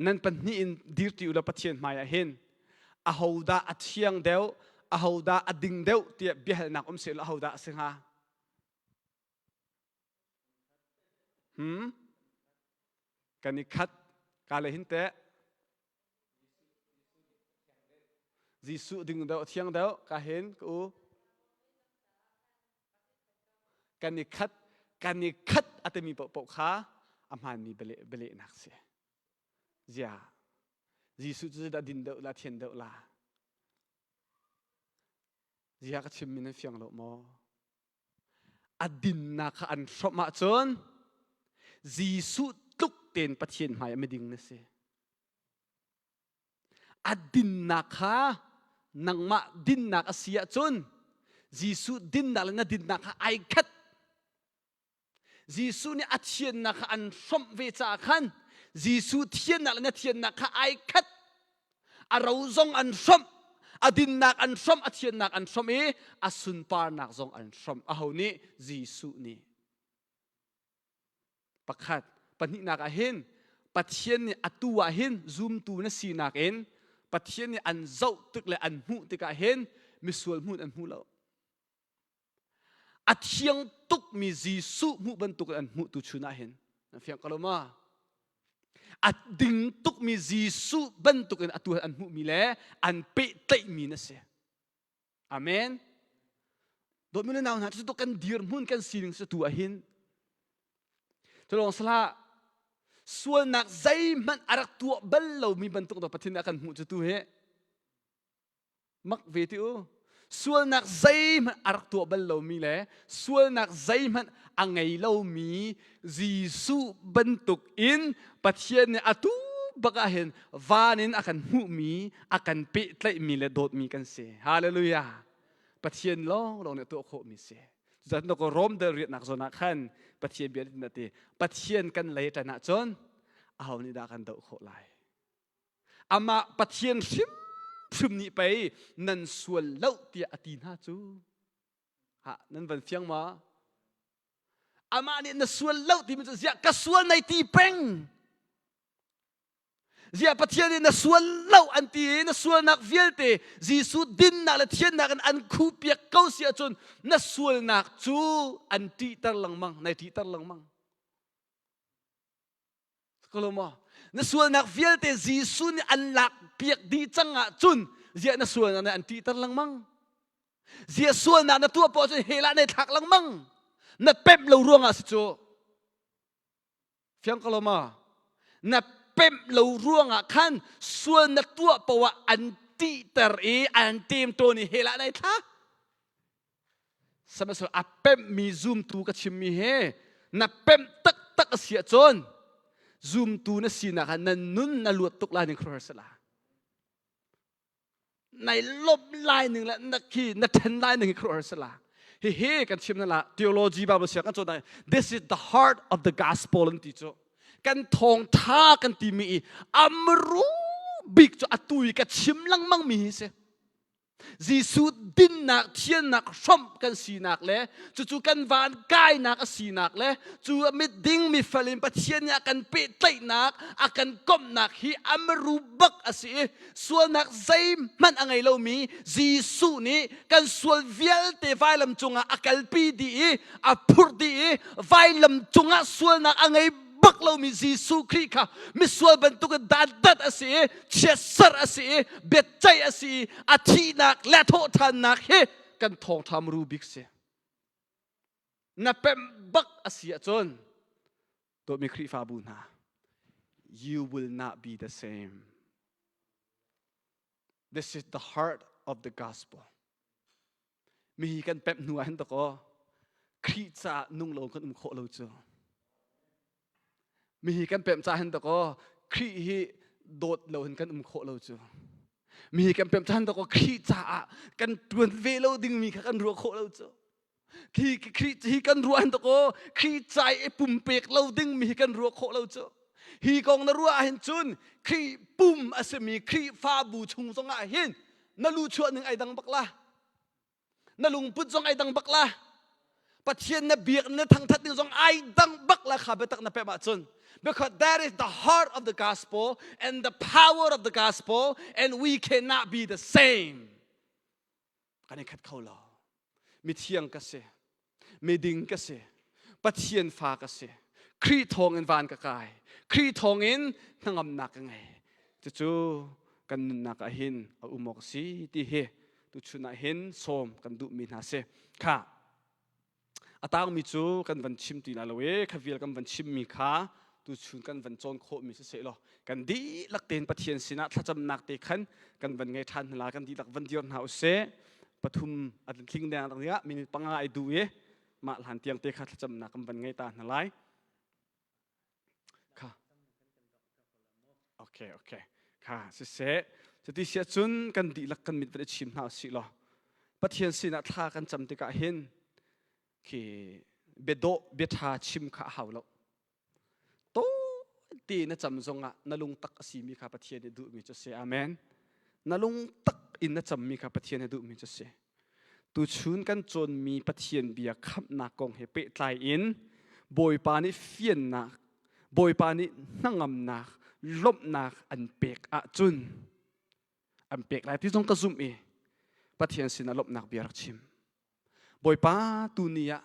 nan pahnih in dirti u law Pathian hmai ah hin ahodah a thiang deuh ahodah a ding deuh tiah biahalnak um seh law ahodah a si hnga Hmm? Kan i khat ka le hin teh Jesuh ding deuh thiang deuh ka hin ka u kan i khat kan i khat a timi paohpaoh kha a hmaanmi bialehnak si zia Jesuh cu dah din deuh la thian deuh la zia ka chimmi nan fiang lo maw A dinnak kha an hrawmh ahcun Jesuh tluk tein Pathian hmai ah miding na si. A dinnak kha nangmah dinnak a si ahcun Jesuh dinnak le na dinnak kha ai khat. Jesuh nih a thiannak kha an hrawmh ve caah khan Jesuh thiannak le na thiannak kha ai khat. A ro zong an hrawmh, a dinnak an hrawmh, a thiannak an hrawmh i a sunparnak zong an hrawmh. Aho nih? Jesuh nih. Pakhat, pahnihnak ah hin Pathian nih atu ah hin zumtu na sinak in. Pathian nih an zoh tik le an hmuh tikah hin misual hmuh an hmu lo. A thiang tukmi Jesuh hmuh bantuk in an hmuh tu chun ah hin an fiang ko lo ma? A ding tukmi Jesuh bantuk in atu an hmuhmi le an pehtlaihmi na si. Amen. Dawtmi le nau hna cu kan dirhmun kan sining cu tu ah hin Culawng salah sualnak zeihmanh a rak tuah bal lomi bantuk dawh Pathian nih a kan hmuh cu tu hi mak ve ti u. Sualnak zeihmanh a rak tuah bal lomi le sualnak zeihmanh a ngei lomi Jesuh bantuk in Pathian nih atu bak ah hin van in a kan hmuhmi, a kan pehtlaihmi le dawtmi kan si. Hallelujah. Pathian lawnglawng nih a tuah khawhmi si. Cucaah ko Rom dal riatnak zawn ah khan Pathian bia nih a ti Pathian kan lei ṭan ahcun aho nih dah kan doh khawh lai? Amah Pathian hrimhrim nih pei nan sual lo tiah a ti hna cu. Ha, nan van fiang ma? Amah nih na sual lo timi cu ziah ka sual nei ti peng. Ziah Pathian nih na sual lo an ti i na sualnak vialte Jesuh dinnak le thiannak in an khuhpiak ko si ahcun na sualnak cu an ṭihter lengmang, nai ṭihter lengmang. Ko maw? Na sualnak vialte Jesuh nih an lakpiak dih cang ahcun ziah na sualnak nih an ṭihter lengmang. Ziah sualnak na tuah poah cun hell ah nai thlak lengmang. Na pemh lo ruangah si cu. Fiang ko lo ma? Na pemh lo ruangah khan sual na tuah poah an tihter i an temtawn i hell ah nai thla. Sihmanhsehlaw a pemhmi zumtu ka chimmi he na pemh taktak a si ahcun zumtu na sinak ah na nun na luat tuk lai ning khuaruahhar sila. Nai lawmh lai ning le na khi na ṭhen lai ning hi khuaruahhar si la. Hihi kan chim na la theology Bible siang kan cawn this is the heart of the gospel an ti cu. Kan thawngṭha kan timi i amru bik cu atu i ka chim lengmang mi hi si. Jesuh dinnak thiannak hrawmh kan sinak le cucu kan van kainak a sinak le cu miding mifel in Pathian nih a kan pehtlaihnak a kan komhnak hi amru bak a si i sualnak zeihmanh a ngei lomi Jesuh nih kan sual vialte vailam cungah a kalpi dih i a phurh dih i vailam cungah sualnak a ngei bak lomi Jesuh Khrih kha misual bantukin dantat a si i chiatserh a si i biaceih a si i a thihnak le thawhṭhannak hi kan thawngṭha muru bik si. Na pemh bak a si ahcun dawtmi Khrihfabu hna you will not be the same. This is the heart of the gospel. Mi kan pemh hnu ah hin dakaw Khrih caah nung lo kan um khawh lo cu. Mi hi kan pemh caah hin dakaw Khrih hi dawt lo hin kan um khawh lo cu. Mi hi kan pemh caah hin dakaw Khrih caah kan tuan ve lo dingmi kha kan ruah khawh lo cu. Khi Khrih hi kan ruah hin dakaw Khrih ca i pumpek lo dingmi hi kan ruah khawh lo cu. Hi kong na ruah ahhin cun Khrih pum a simi Khrihfabu chung zongah hin na lu chuah ning ai dang bak la. Na lungput zong ai dang bak la. Pathian na biak na thangthat ding zong ai dang bak la kha biatak na pem ahcun. Because that is the heart of the gospel and the power of the gospel and we cannot be the same. Kan i khat kho lo. Mithiang ka si. Miding ka si. Pathian fa ka si. Khrih thawngin van ka kai. Khrih thawngin hnangamnak ka ngei. Cucu kan nunnak ah hin a um awk si ti hi tuchun ah hin sawm kan duhmi hna si. Kha a tangmi cu kan van chim ti lai lo i kha vial kan van chimmi kha tuchun kan van cawn khawhmi si seh law kan dihlak tein Pathian sinah thlacamnak te khan kan van ngei ṭhan hna la kan dihlak van dir hna usih pathum a tling deng ding ah minute panga ai duh i mah hlan tiang te kha thlacamnak kan van ngei ta hna lai kha okay okay kha siseh cuti si ahcun kan dihlak kan mit van i chim hna usih law Pathian sinah thla kan cam tikah hin khi biadawh biaṭha chim kha a hau lo te na cam zongah na lungtak a simi kha Pathian nih duhmi cu si amen na lungtak in na cammi kha Pathian nih duhmi cu si tuchun kan cawnmi Pathian bia khamhnak kong he pehtlai in Bawipa nih fiannak Bawipa nih hnangamnak lawmhnak an pek ahcun. An pek lai ti zong ka zumh i Pathian sinah lawmhnak bia rak chim. Bawipa tu ni ah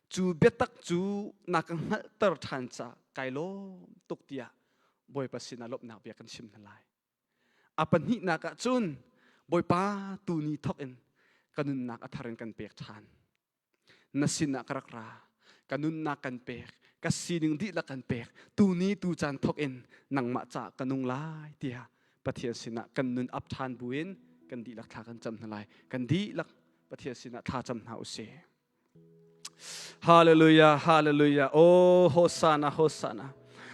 cu biatak cu na ka hngalhter ṭhan caah kai lawm tuk tiah Bawipa sinah lawmhnak bia kan chim hna lai. A pahnihnak ah cun Bawipa tu ni thawk in ka nunnak a thar in kan pek ṭhan. Na sinah ka rak ra, ka nunnak kan pek, ka sining dihlak kan pek. Tu ni tu caan thawk in nangmah caah ka nung lai tiah Pathian sinah kan nun ap ṭhan buin kan dihlak thla kan cam hna lai. Kan dihlak Pathian sinah thla cam hna usih. Hallelujah, hallelujah. Oh, Hosanna, Hosanna.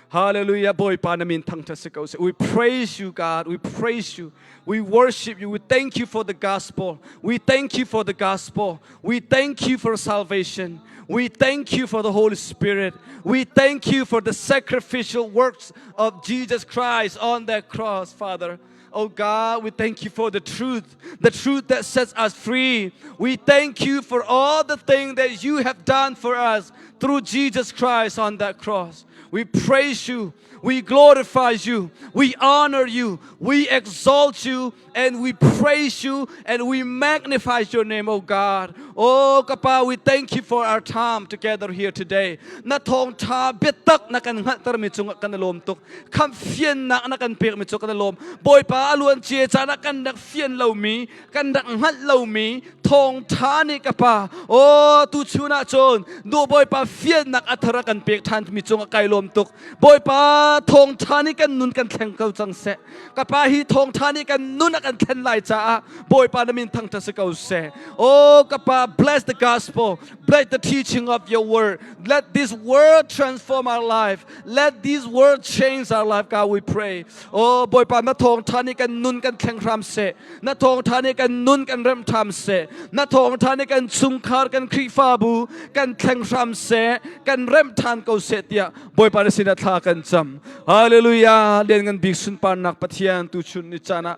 Hallelujah. Bawipa na min thangṭhat si ko seh. We praise you, God. We praise you. We worship you. We thank you for the gospel. We thank you for the gospel. We thank you for salvation. We thank you for the Holy Spirit. We thank you for the sacrificial works of Jesus Christ on that cross, Father. Oh God, we thank you for the truth, the truth that sets us free. We thank you for all the things that you have done for us through Jesus Christ on that cross. We praise you, we glorify you, we honor you, we exalt you, and we praise you and we magnify your name, oh God. Oh Kapa, we thank you for our time together here today. Na thawngtha biatak na kan hngalhter mi cungah kan lawm tuk. Khamh fiannak na kan pek mi cu kan lawm. Bawipa a luan cia caan ah kan rak fian lomi, kan rak hngalh lomi thawngtha nih ka pa oh tu chun ah cun nu Bawipa fiannak a thar a kan pek ṭhan mi cungah kai lawm tuk. Bawipa thawngtha nih kan nun kan thleng ko cang seh. Ka pa hi thawngtha nih kan nun a kan thlen lai caah Bawipa na min thangṭhat si ko seh. Oh ka pa bless the gospel, bless the teaching of your word. Let this word transform our life. Let this word change our life, God, we pray. Oh, Bawipa, na thawngṭha nih kan nun kan thleng hram seh. Na thawngṭha nih kan nun kan remh hram seh. Na thawngṭha nih kan chungkhar, kan Khrihfabu kan thleng hram seh, kan remh ṭhan ko seh tiah Bawipa na sinah thla kan cam. Hallelujah! Lianngan bik sunparnak Pathian tuchun ni caan ah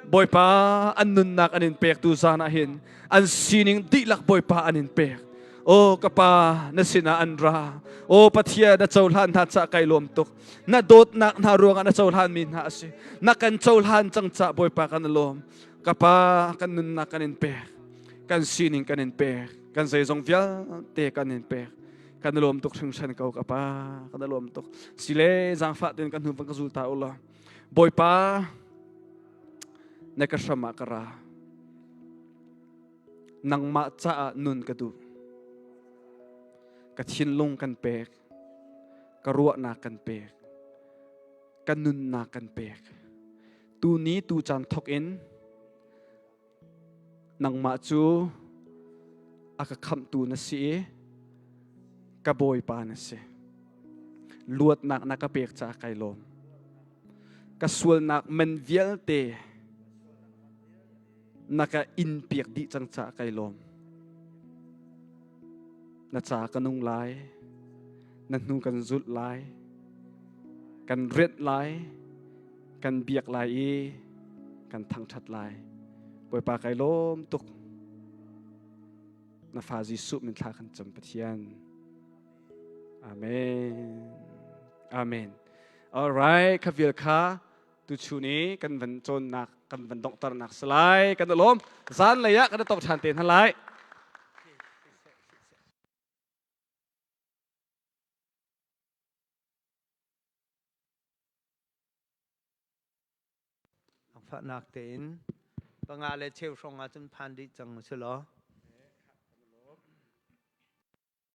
Bawipa an nunnak an in pek tu zan ah hin an sining dihlak Bawipa an in pek. O ka pa na sinah an ra. O Pathian na cohlan hna ca kai lawm tuk. Na dawtnak hna ruangah na cohlan mi hna a si. Na kan cohlan cang ca Bawipa kan lawm. Ka pa kan nunnak kan in pek. Kan sining kan in pek. Kan zeizong vialte kan in pek. Kan lawm tuk hringhran ko ka pa. Kan lawm tuk. Sile zaangfah tein kan hnu van ka zul ta u law. Bawipa na ka hram ah ka ra. Nangmah caah nun ka duh. Ka thinlung kan pek. Ka ruahnak kan pek. Ka nunnak kan pek. Tu ni tu caan thok in nangmah cu a ka khamhtu na si i ka bawipa na si. Luatnak na ka pek caah kai lawm. Ka sualnak man vialte na ka inn piak dih cang caah kai lawm. Na ca ka nung lai, na hnu kan zulh lai, kan rianh lai, kan biak lai i kan thangṭhat lai. Bawipa kai lawm tuk. Na fa Jesuh min thla kan cam Pathian. Amen. Amen. All right, kha vial kha tuchun i kan van cawnnak kan van donghternak si lai kan i lawm zan lei ah kan i tong ṭhan te hna lai Fahnak tein panga le cheu hrawng ah cun phan dih cang u si law.